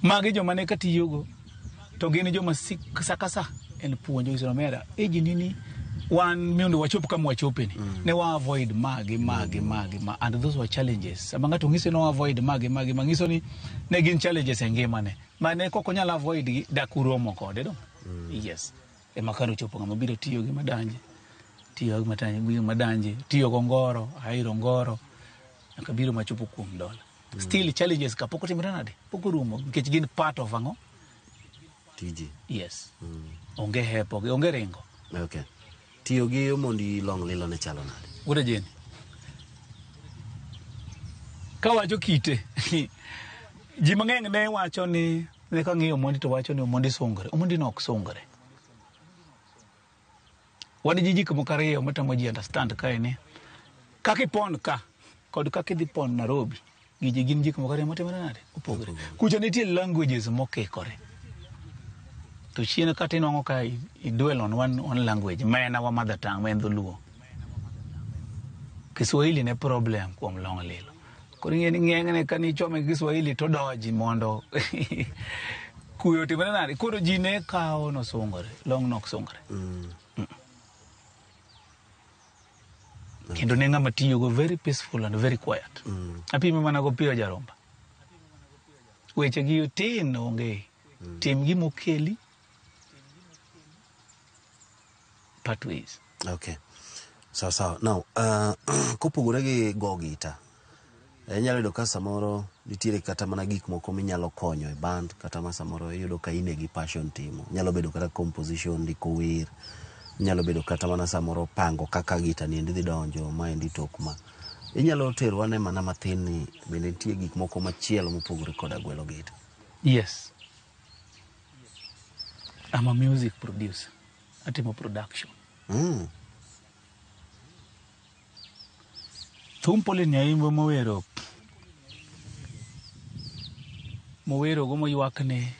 Magi joma ne katiyogo to gin joma sa ka sa en puonjo nyiso omera eji nini wan mondo wachop kama wachope ni ne wa avoid magi magi magi ma and those were challenges. Sama ng'ato ng'isi ni avoid magi magi ma ng'iso ni ne gin challenges e ngimane ma ne kok onyal avoid gi dak uromo kode do. Yes. Ema kar ochopo ng'ama biro tiyo gi madanje, tiyo gi matanje, gi madanje, tiyo go ngoro, ahero ngoro, nyaka biro machopo kuom dola. Still challenges ka pok otimore nade? Pok orumo nikech gin part of ang'o? Tiji. Yes. Onge hepo, onge ringo. Okay. Tiyo gi Omondi Long Lilo ne chalo nade? Wuod Ajeni. Kawacho kite, ji mang'eny ne wacho ni ne kang'iyo Omondi to wacho ni Omondi sungre. Omondi no ok sungre. Wan gi gik moko ariyo matamo ji understand kae ni kaka ipon ka kod kaka idhi pon Nairobi giji gin gik moko ariyo matimore nade? Opogore. Kucha nitie languages mokikore. To chien kata inwang'o ka i dwell on one language ma en our mother tongue ma en dholuo. Kiswahili ne problem kuom Long Lilo. Koro ing'e ni ng'eng'ne ka nichome gi Kiswahili to doji mondo kuyo otimre nade? Koro ji ne kawo nosungore, Long nok sungore. Kendo ne ng'ama tiyogo very peaceful and very quiet. Apime mana go Pio Jarumba. Weche gi tin onge. Tim gimokeli pathways. Okay. Sawa sawa. Now, kopogore gi go gita, inyalo yudo ka samoro nitiere kata mana gik moko minyalo konyo e band, kata ma samoro iyudo ka in e gi passion timo. Nyalo bedo kata composition, ndiko wer, nyalo bedo kata mana samoro pango kaka gita ni endi dhi donjo, ma endi tok ma. Inyalo tero ane mana mathin ni bende nitie gik moko machielo mopogore koda gwelo gita. Yes. I'm a music producer. Atimo production. Thum Pauline Nyaimbo mowero go moywak ne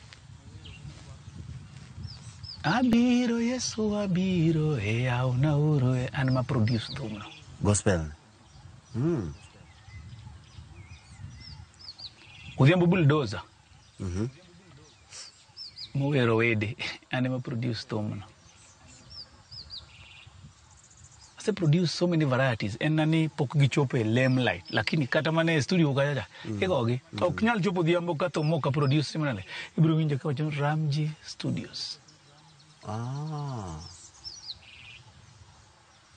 abiro Yesu abiro e yawna uru e an ma produce thumno. Gospel. Odhiambo Bulldozer. Mowero wede an ema produce thumno. Ase produce so many varieties en na ni pok gichopo e limelight lakini kata mana e studio kacha igogi ok nyal chopo odhiambo ka thum mok produce simanale ibiro winjo ka wacho Ramji Studios.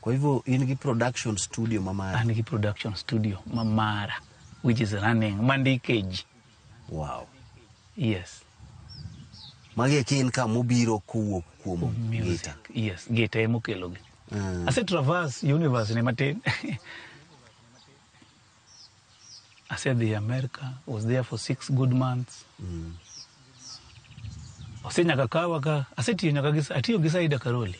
Kwa hivyo in gi production studio mamara? An gi production studio mamara which is running mandike ji. Wow. Yes. Magi eki in ka mobiro kowuok kuom gita. Yes, gita ema okelogi. Ase traverse universe ne matin. Asedhi America, was there for 6 good months. Ose nyaka kawa ka, asetiyo nyaka gi, atiyo gi Saida Karoli.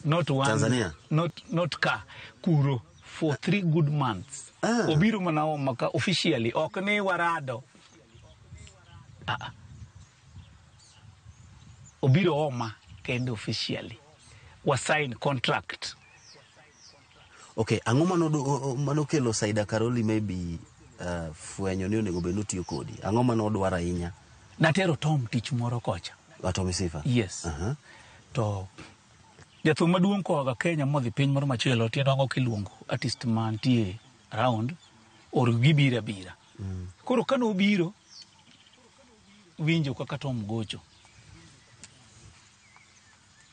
Not one, Tanzania? Not ka, kuro for 3 good months. Obiro mana oma ka officially, ok ni warado. Obiro oma kendo officially. Wa sign contract. Okay, ang'o manokelo Saida Karoli maybe fwenyo ni onego bed ni otiyo kodi? Ang'o manodwaro ahinya? Natero Tom tich moro kocha. Tom Sifa? Yes. To jathum maduong' koa Kenya modhi piny moro machielo tiende ang'o kiluongo artist mantie around or gibiro abira. Koro kane obiro winjo kaka Tom gocho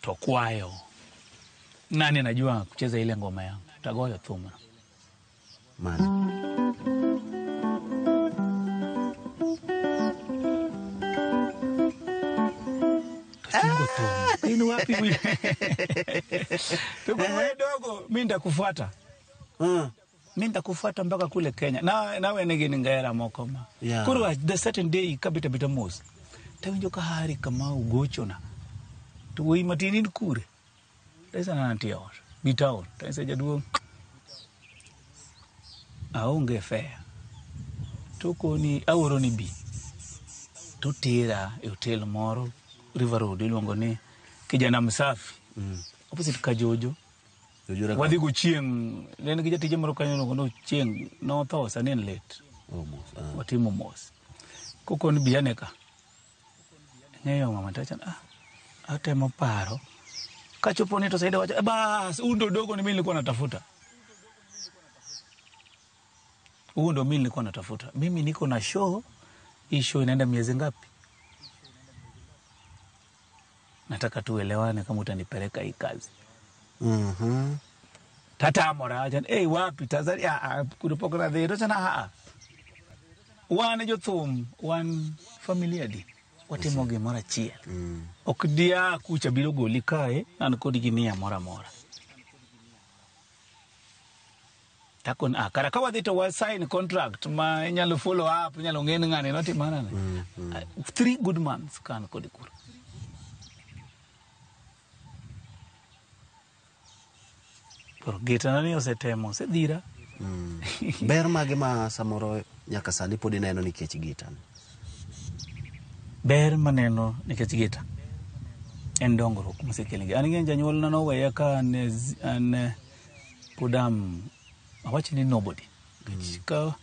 to kwayo nani anajua kucheza ile ngoma yangu tagoyo thum. Mane? Tuchungo thum. Inu wapi mwi? Tuko wewe dogo, mimi nitakufuata. Mi nitakufuata mpaka kule Kenya. Na nawe nigi ni ngera moko ma. Yeah. Koro at the certain day kabita bita mos. Tawinjo ka Harry Kamau gochona. To wuoyi matin in kure? Tanyise ni antie ot. Bi town. Tanyise jaduong'. Aonge fare. Tokoni aoroni bi. Totera e hotel moro River Road iluongo ni Kijana Msafi. Opposite Kajojo. Jojo Wadhi go chieng', ne en gi jatije moro kanyo iluongo ni Ochieng', notho sani en late. Oh, mos. Ah. Watimo mos. Kokoni bi ane ka. Ng'eyo mama tacha, ah, atemo paro. Kachopo ni to Saida wacho, "Eh, bas, huyu ndo dogo ni mimi nilikuwa natafuta. Huyu ndo mimi nilikuwa natafuta. Mimi niko na show, hii show inaenda miezi ngapi? Nataka tuelewane kama utanipeleka hii kazi. Tatamora wacho ni, "Hey, wapi Tanzania? Ah, ah, kuno pok nadhi." To chana, "Ah, ah. Wan jothum, wan familia di. Watimo gimoro achiel. Ok dia kucha biro goli kae, an kodi gi nia moro amora. Takon, ah, kara ka wadhi to wa sign contract ma inyalo follow up, inyalo ng'e ni ng'ani notimo nade. 3 good months ka an kodi kuro. Koro gitana ni osetemo, osedhira. Ber mage ma samoro nyaka sani pod ineno nikech gita ni? Ber maneno nikech gita en dongruok mosekelnegi. An ing'e janyuolna noweya ka an, an pod am awach ni nobody. Nikech ka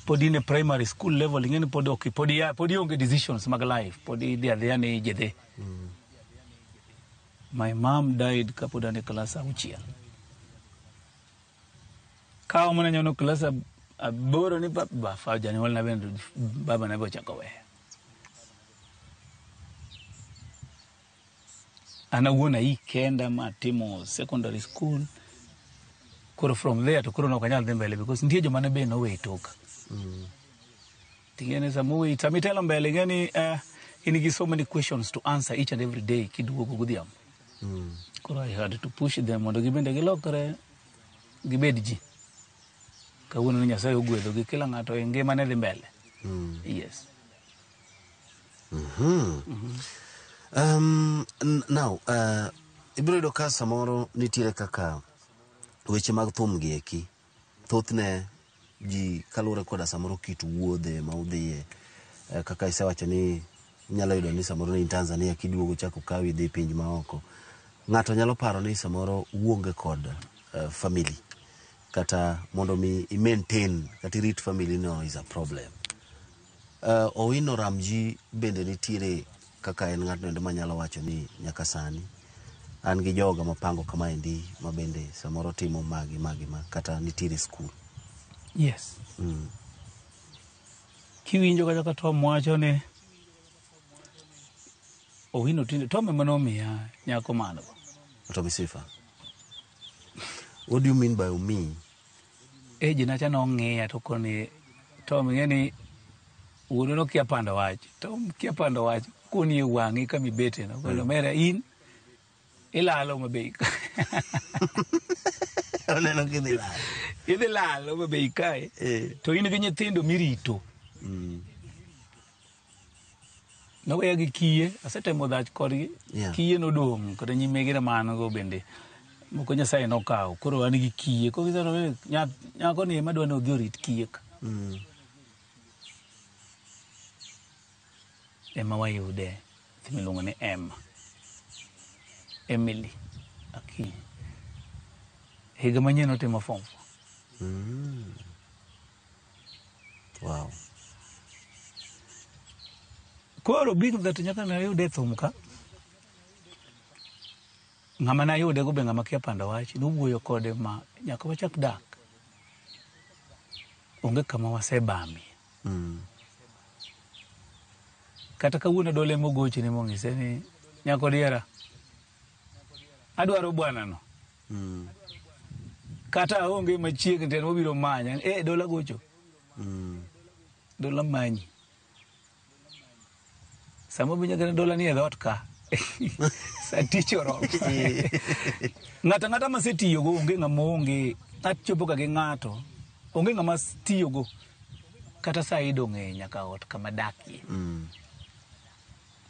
pod in e primary school level ing'e ni pod ok pod ia pod ionge decisions mag life, pod idhi adhiya ni jedhe. My mom died kapod an e klas 6. Kawo mana nyono klas 8 ni ba janyuolna bende baba na be ochako weya. An awuon ayi kenda matimo secondary school. Koro from there to koro nok anyal dhi mbele because nitie joma ne be nowe toka. Ting'e ni sama oweyi, sama itelo mbele ing'e ni in gi so many questions to answer each and every day kiduogo godhiambo. Koro I had to push them mondo gibende gilokre gibed ji. Kawuono ni Nyasaye ogwedhogi kila ng'ato e ngimane dhi mbele. Yes. Now, ibiro yudo ka samoro nitiere kaka weche mag thum gi eki. Thothne ji kaluwore koda samoro kit wuodhe ma udhiye. Kaka isewacho ni inyalo yudo ni samoro ne in Tanzania kiduogo chako kawi idhi pinj maoko. Ng'ato nyalo paro ni samoro uonge kod family. Kata mondo mi i maintain kata irit family no is a problem. Owino Ramji bende nitiere kaka en ng'atno endo manyalo wacho ni nyaka sani an gi joga mapango kamaendi ma bende samoro timo magi magi ma kata nitiere school. Yes. Kiwinjo kata ka Tom wacho ni Owino tinde Tom ema nomiya nyako mano. Tommy Sifa. What do you mean by omiyi? Eji nacha nong'iya to koni Tom ing'e ni wuonu nokia pando wach. Tom kia pando wach koni e wang'i kama ibete no. Kono mera in ilalo mabe. Oneno kidhi lal. Idhi lalo mabe kae. To in gi nyithindo mirito. Noweya gi kiye, asetemo dhach kodgi. Yeah. Kiye nodong' kata nyimege man go bende. Moko Nyasaye nokawo. Koro an gi kiye. Koro giseto nyako ni ema dwa ni odhi orit kiye ka. Ema wayude nyathi miluongo ni Emma. Emily Akinyi. Higa manyien otimo form 4. Wow. Koro being that nyaka nayude e thum ka, ng'ama nayude go be ng'ama kia pando wach, nowuoyo kode ma nyaka wachak dak. Onge kama wasebamie. Kata kawuono dole mogochne mong'ise ni nyako diera, adwaro bwana no. Kata aonge machiegni to en obiro manya. Dola gocho. Dola manyi. Sama obiro nyaka dola ni e dhoot ka. Sa tich oromo. Ng'ato ang'ata masetiyogo onge ng'ama onge. Achopo ga gi ng'ato. Onge ng'ama tiyogo. Kata Said ong'eyo nyaka ot kama dakie.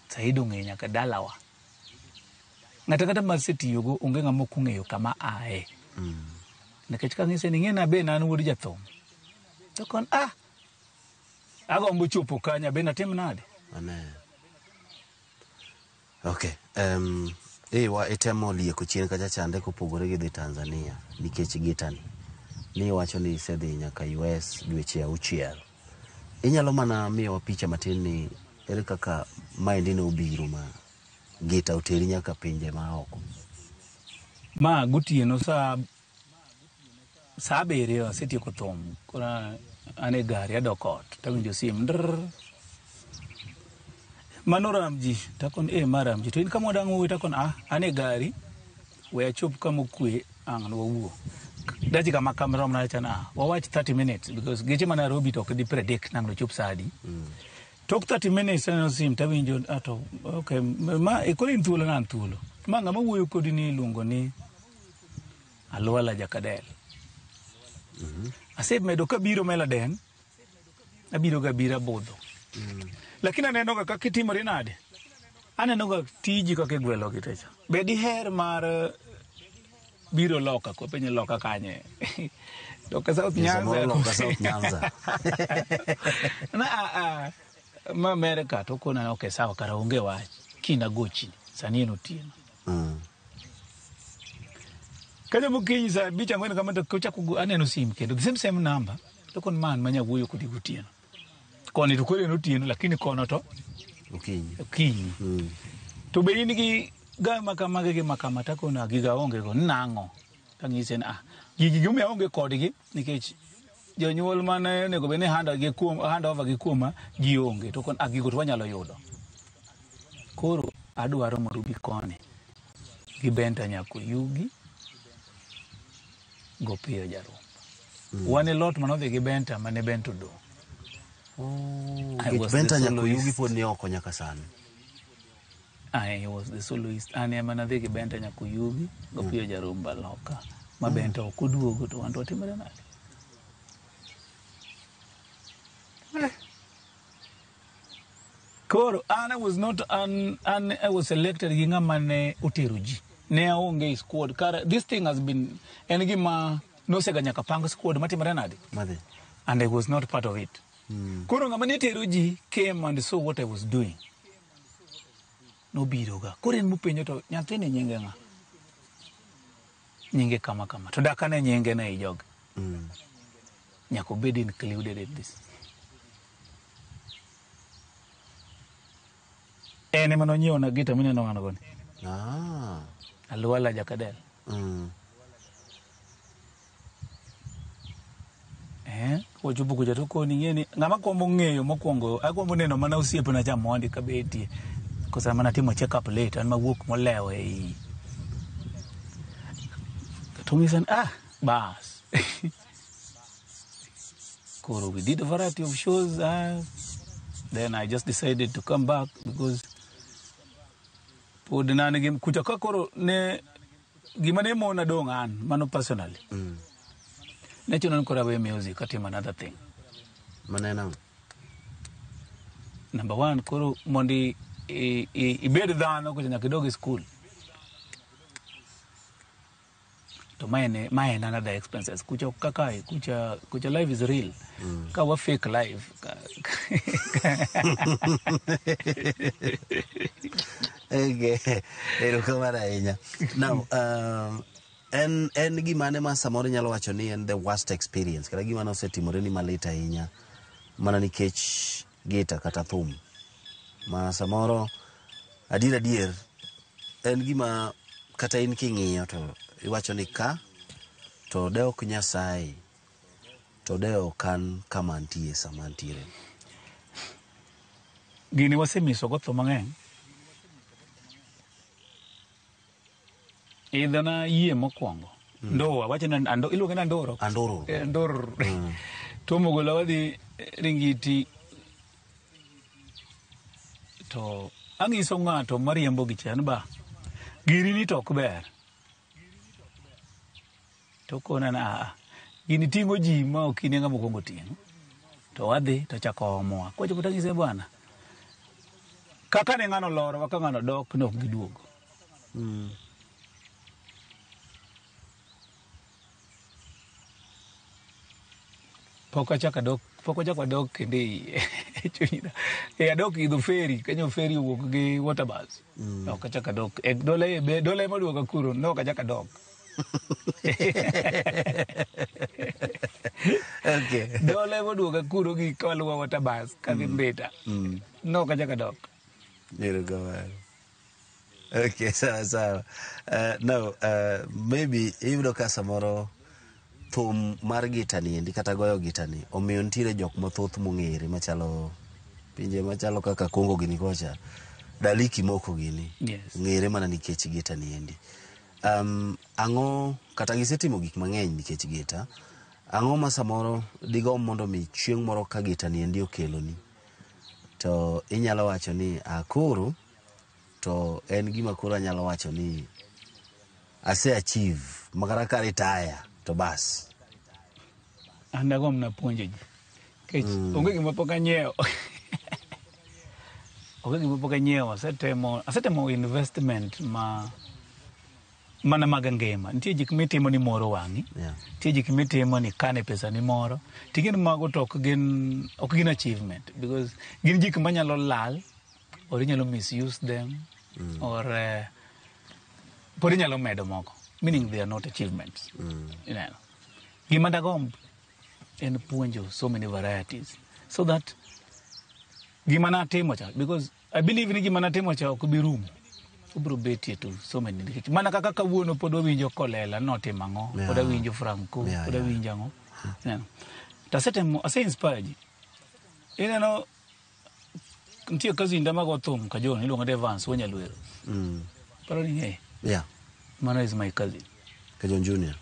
Said ong'eyo nyaka dalawa. Ng'ato kata masetiyogo onge ng'ama ok ong'eyo kama ae. Nikech kang'ise ni ing'e be an wuod jathum. To kon agombo chopo kanya be natim nade? Amen. Okay. Wa itemo lieko chien kacha chande kopogore gi dhi Tanzania nikech gitani. Ni wacho ni isedhi nyaka US dweche 6. Inyalo mana miyowa picha matin ni ere kaka maendi ne obiro ma gita oteri nyaka pinje ma oko. Ma gotieno saa 7 asetieko thum. Koro an e gari adok ot tawinjo sim ndrrr. Mano Ramji takon ma Ramji to in kama wadang' wuoyi takon an e gari we achop kama okwe ang' wawuo. Dakika ma kamrom na chan wawach 30 minutes because geche ma Nairobi to ok di predict nang' nochop saa adi. Tok 30 minutes aneno sim tawinjo to okay ma koro in thuolo na an thuolo. Ma ng'ama wuoyo kodi ni iluongo ni Alwala Jakadel. Asemedo kabiro Meladen, abiro ga bira budho. Lakini aneno ga kaka itimori nade? Aneno ga tiji kaka igwelo gi techa. Be diher mar biro loka ko penye loka kanye? Loka South Nyanza. Loka South Nyanza. Na ma America to kona okay sawa kara onge wach. Kina gochi sani en otieno. Kaja mokinyi saa 5 4 kama to kochako aneno sim kendo the same number to kon man manya wuoyo kodi gotieno. Koni to koro en otieno lakini kono to okinyi. Okinyi. To be in gi gama kama gi makama takona giga onge go nang'o? Tang'ise ni gigi gimomiyo aonge kodgi nikech jonyuol mane onego bed ni hand over gi kuoma ji onge to kon gigo to wanyalo yudo. Koro adwaro mondo ubi koni gi Benta Nyakoyugi Gopiyo Jarumba. Wan e lot manodhi gi Benta mane Benta odong'. Benta Nyakoyugi pod ni oko nyaka sani. I was the soloist. An ema nadhi gi Benta Nyakoyugi Gopiyo Jarumba loka. Ma Benta ok oduogo to wan to watimore nade? Koro an I was not an I was selected gi ng'ama ne otero ji. Ne aonge e squad. Kara this thing has been en gima nosega nyaka pang squad matimore nade? Madhi. And I was not part of it. Koro ng'ama ne tero ji came and saw what I was doing. Nobiro ga. Koro en mopenjo to nyathini nyinge ng'a? Nyinge kama kama. To dak ane nyinge ne i jogi. Nyaka obed included in this. En ema nonyiewona gita mineno an go ni. Alwala Jakadel. Kochopo kucha to koni ing'e ni ng'ama kwombo ng'eyo mokwongo agombo neno mana osiepna cha mondi kabetie. Kosa mana timo check up late an mawuok molewo ei. To ng'isa ni bas. Koro we did a variety of shows. Then I just decided to come back because pod ne an gi kucha ka koro ne gima ne mona dong' an mano personally. Ne chuno ni koro awe music atim another thing. Maneno? Number one, koro mondi ibed dhano kucha nyaka idog e school. To mae en another expenses. Kucha kaka kucha life is real. Ka wa fake life. Okay. Erokamano ahinya. Now, en gimane ma samoro inyalo wacho ni en the worst experience kata gima nosetimore ni malit ahinya mana nikech gita kata thum ma samoro adier en gima kata in king'iyo to iwacho ni ka to de ok Nyasaye to de ok an kama antie sama antiere. Gini wasemiso go tho mang'eny. Idhona yie mokwongo. Ndoa, wacho ni iluonge ni andoro. Andoro. Andoro. Tuomo gola wadhi Ringiti to ang'iso ng'ato mariembo gi chan ba. Giri ni to ok ber. To kona na Gini ting'o ji ma ok inie ng'ama okwongo ting'o. To wadhi to chako omowa. Kochopo tanyise bwana. Kaka ne ng'ano lorowa ka ng'ano dok ne ok giduogo. Pok achako adok, pok wachako wadok kendo e chunyna. E adok idho ferry, kanyo ferry owuok gi water bus. Ok achako adok. E dola e be dola ema oduoka kuro, ne ok achako adok. Okay. Dola ema oduoka kuro gi kaluwo water bus kadhi Mbita. Ne ok achako adok. Erokamano. Okay, sawa sawa. Now, maybe iyudo ka samoro thum mar gita ni endi kata goyo gita ni omiyo nitiere jok mathoth mong'ere machalo pinje machalo kaka Congo gini kocha Daliki moko gini Yes. ng'ere mana nikech gita ni endi. Ang'o kata gisetimo gik mang'eny nikech gita. Ang'o ma samoro digomb mondo mi chieng' moro ka gita ni endi okeloni to inyalo wacho ni ah, koro to en gima koro anyalo wacho ni ase achieve makata ka retire to bas. An dagomb na puonjo ji. Nikech onge gima pok anyiewo. Onge gima pok anyiewo. Asetemo investment ma mana mag ngima. Nitie gik mitimo ni moro wang'i. Yeah. Nitie gik mitimo ni kane pesa ni moro. Ting'e ni mago to ok gin achievement because gin gik manyalo lal or inyalo misuse them or pod inyalo medo moko. Meaning they are not achievements. Ineno. Gima dagomb en puonjo so many varieties so that gima natimo cha, because I believe ni gima natimo cha ok bi rumo. Obiro betie to so many nikech mana kaka kawuono pod wawinjo Kolela notimo ang'o, pod awinjo Franco, pod awinjo ang'o. Ineno. To asetemo, ase inspire ji. Ineno nitie cousin da mago thum ka John iluongo ni Evans wuon Nyalwero. Paro ni ing'eye? Yeah. Mano is my cousin. Kajon Junior.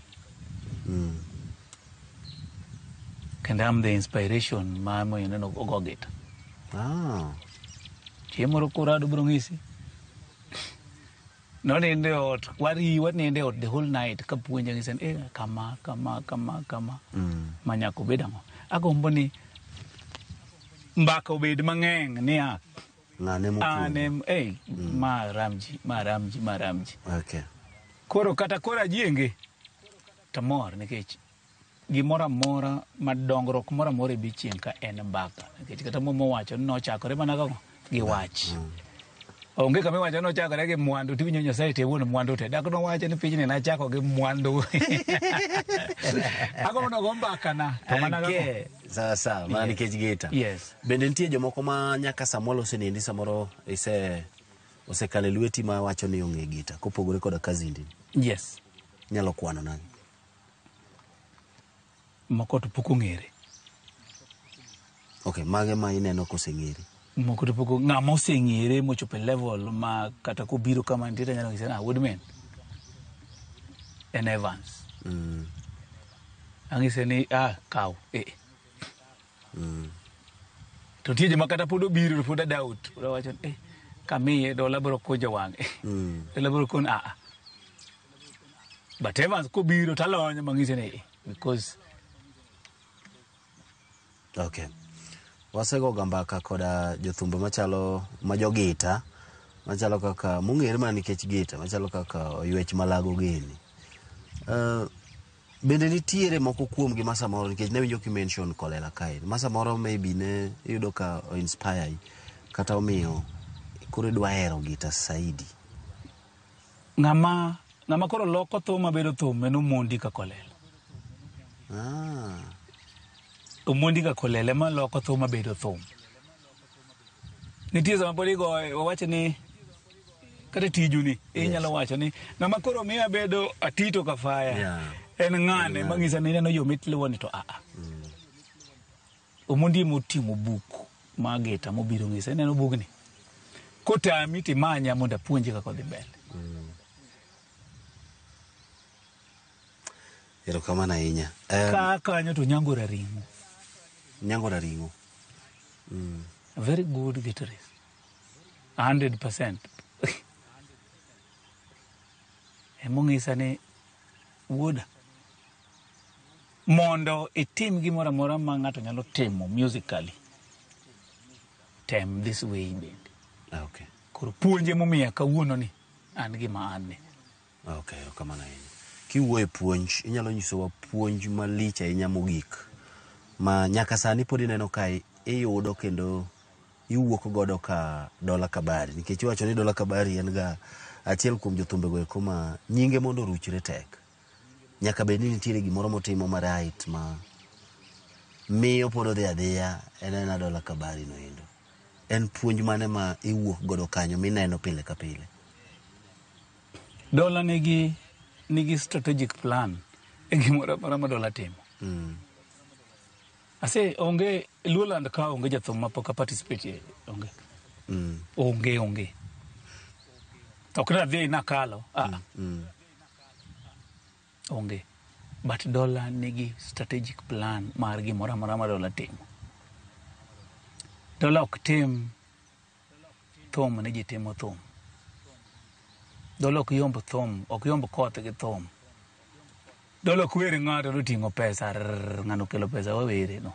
Kendo I'm the inspiration ma moyo neno ogo gita. Ah. Chieng' moro kurado biro ng'isi. Nonindo e ot, wanindo e ot the whole night kapuonja ng'isa ni kama, kama, kama, kama. Ma nyaka obed ang'o. Agombo ni mbaka obed mang'eny niya. Ng'ane mopuonjo. Ane, ma Ramji, ma Ramji, ma Ramji. Okay. Koro kata koro ajienge to mor nikech gimoro amora ma dongruok moro amora e bi chieng' ka en mbaka. Nikech kata Muma owacho ni nochakore mana kang'o? Gi wach. Onge kama iwacho ni nochakore gi mwandu, tiwinjo Nyasaye te wuon mwandu te. Dak nowacho ni pinyni nachako gi mwandu. Agombo nogo mbaka na. To mana kang'o? Okay. Sawa sawa, mana nikech gita. Yes. Bende nitie jomoko ma nyaka samoro osenendi samoro osekalo e lweti ma wacho ni ong'e gita kopogore koda kazindi. Yes. Inyalo kwano nang'o? Moko to pok ong'ere. Okay, mage ma ineno koseng'ere? Moko to pok ng'ama oseng'ere mochopo e level ma kata kobiro kama nitie to anyalo nyise ni, ah, wuod min. En Evans. Ang'ise ni, ah, kaw. To nitie joma kata pod obiro to pod a doubt. Pod awacho ni, kamiye dola biro kunjo wang'e. Dola biro kun, ah, ah. But Evans kobiro to alonyo mang'ise ni, because Okay. Wasegoga mbaka koda jothumbe machalo ma jogita machalo kaka mong'ere mana nikech gita machalo kaka Oywech Malago gini. Bende nitiere moko kuomgi ma samoro nikech ne winjo ki mention Kolela kae ma samoro maybe ne iyudo ka o inspire kata omiyo koro idwa hero gita saidi. Ng'ama koro loko thum mabedo thum en Omondi ka Kolela. Omondi ka Kolela ema loko thum mabedo thum. Nitie sama pod igoye, wawach ni kata tiju ni, inyalo wacho ni ng'ama koro miyo abedo atito ka faya. En ng'ane mang'isa ni ineno yo mitluwo ni to a a. Omondi ema oting'o buk mar gita mobiro ng'isa, ineno bugni. Kotami timanya mondo apuonji kaka odhi mbele. Erokamano ahinya. Ka kanyo to Nyango Raring'o. Nyango Raring'o. A very good guitarist. 100%. Emong'isa ni wuoda. Mondo itim gimoro amora ma ng'ato nyalo timo musically, tem this way bende. Okay. Koro puonje momiya kawuono ni an gima an ni. Okay, erokamano ahinya. Kiwuoyo e puonj, inyalo nyisowa puonj malich ahinya mogik ma nyaka sani pod ineno ka iyudo kendo iwuok godo ka Dola Kabari, nikech iwacho ni Dola Kabari en ga achiel kuom jothumbe go eko ma nyinge mondo oruchre tek. Nyaka bed ni nitiere gimoro motimo ma right ma miyo pod odhi adhiya en ena Dola Kabari no endo. En puonj mane ma iwuok godo kanyo mineno pile ka pile? Dola nigi strategic plan e gimoro amora ma Dola timo. Ase onge Luoland ka onge jathum ma pok a participate onge. Onge. To ok nadhi nakalo. Onge. But Dola nigi strategic plan mar gimoro amora ma Dola timo. Dola ok tim thum ni ji timo thum. Dola ok yomb thum, ok yomb koth gi thum. Dola ok wer ng'ato noting'o pesa, ng'ano okelo pesa wawere no.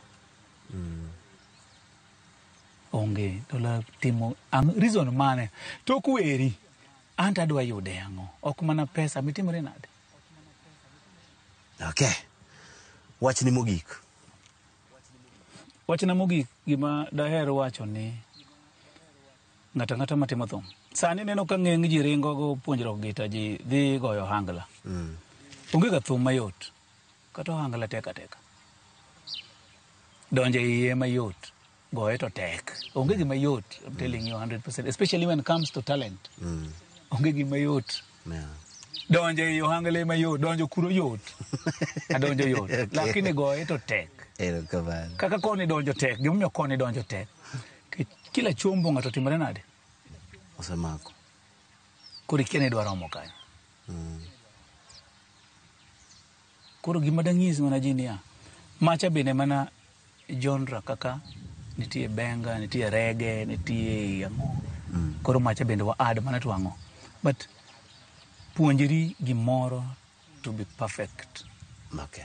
Onge, Dola timo reason mane? Tok weri, anto adwa yude ang'o? Ok mana pesa, mitimore nade? Okay. Wachni mogik. Wachna mogik gima daher wacho ni ng'ato ang'ata matimo thum. Sani neno ka ng'eny ji ringo go puonjruok gita ji dhi goyo ohangla. Onge ga thum mayot. Kata ohangla tek ateka. Donjo e iye mayot. Goye to tek. Onge gima yot, I'm telling you 100%. Especially when it comes to talent. Onge gima yot. Donjo e ohangla ema yot, donjo kuro yot. Adonjo yot. Okay. Lakini goye to tek. Erokamano. Kaka koni donjo tek, gimomiyo koni donjo tek. Kila chombo ng'ato timore nade? Osemako. Koro ikia ni idwa romo kanyo. Koro gima dang'is mana ji niya, macha bende mana genre kaka nitie benga, nitie reggae, nitie ang'o. Koro macha bende wa add mana to ang'o. But puonjri gimoro to be perfect. Okay.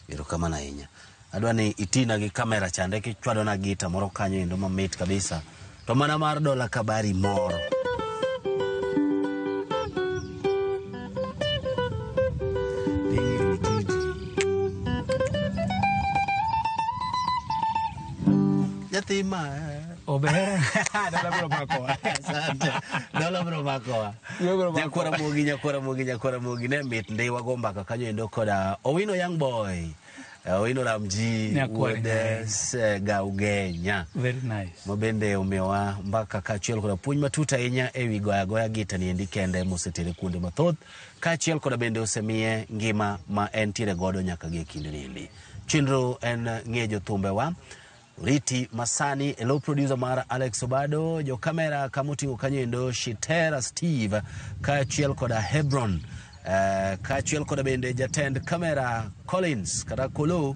Erokamano ahinya. Adwa ni itina gi kamera chande kichwadona gita moro kanyo endo mamit kabisa. To mana mar Dola Kabari moro. Nyathi ma Ober. Dola biro makowa. Asante. Dola biro makowa. Nyakwara Mogi, nyakwara Mogi, nyakwara Mogi ne mit ndi wago mbaka kanyo endo koda Owino Young Boy. Owino Ramji Nyakwar wuod Gaugenya. Very nice. Ma bende omiyowa mbaka kaachiel koda puonj matut ahinya ewi goyo agoya gita ni endi kende mosetere kuonde mathoth kaachiel koda bende osemiye ngima ma entiere godo nyaka gi e kinde ni endi. Chenro en ng'e jothumbewa. Riti Masani, elo producer mar Alex Obado, jo kamera kamoting'o kanyo endo Shitera Steve kaachiel koda Hebron, kaachiel koda bende jatend kamera Collins kata Kolo.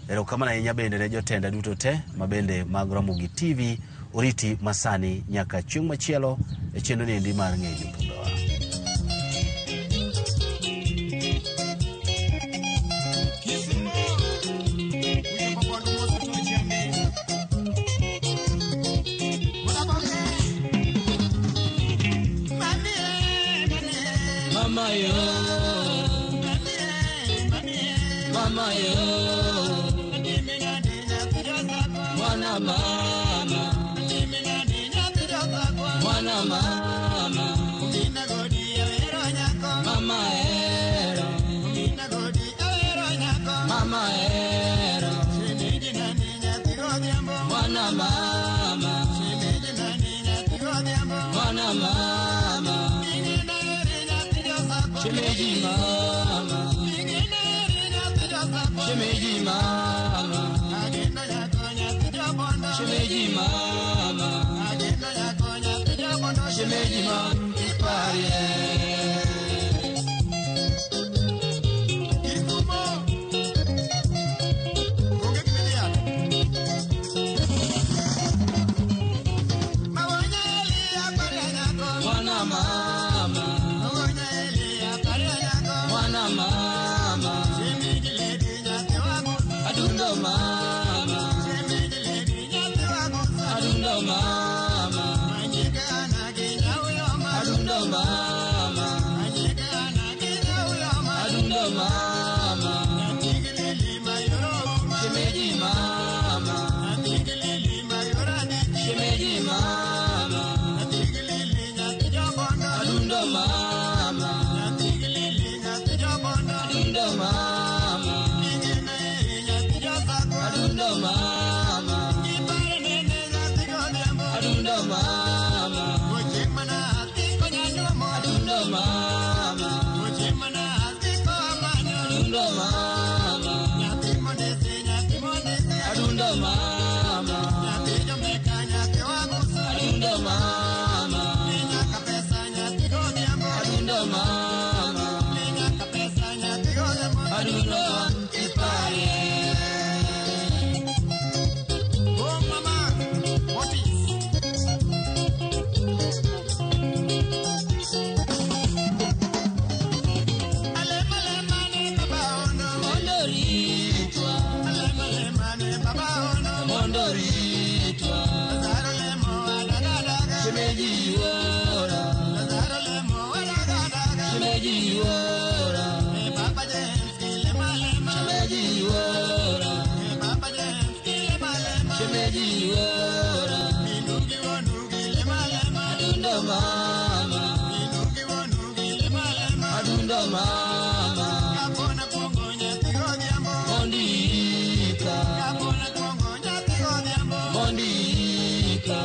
Erokamano ahinya bende ne jotenda duto te ma bende mag Ramogi TV. Oriti Masani nyaka chieng' machielo e chenro ni endi mar ng'e jothumbewa. Mama yo, mama yo, mwana mama, mwana mama, mama ero, mama ero, mwana mama, mwana mama. Shemeji mama, shemeji mama, shemeji mama, shemeji mama, iparie. Mwana mama, mwana mama, mama. Adundo mama. Shemeji mama. Shemeji mama. Adundo mama. Adundo mama. Adundo mama. Adundo mama. Adundo mama. Adundo mama. Adundo mama. Adundo mama. Adundo mama. Adundo ipaye. Oh mama, what is? Mondo ritwa. Mondo ritwa. Shemeji yuora. Shemeji yuora. Shemeji yuora. Shemeji yuora. Adundo mama. Adundo mama. Mondika. Mondika.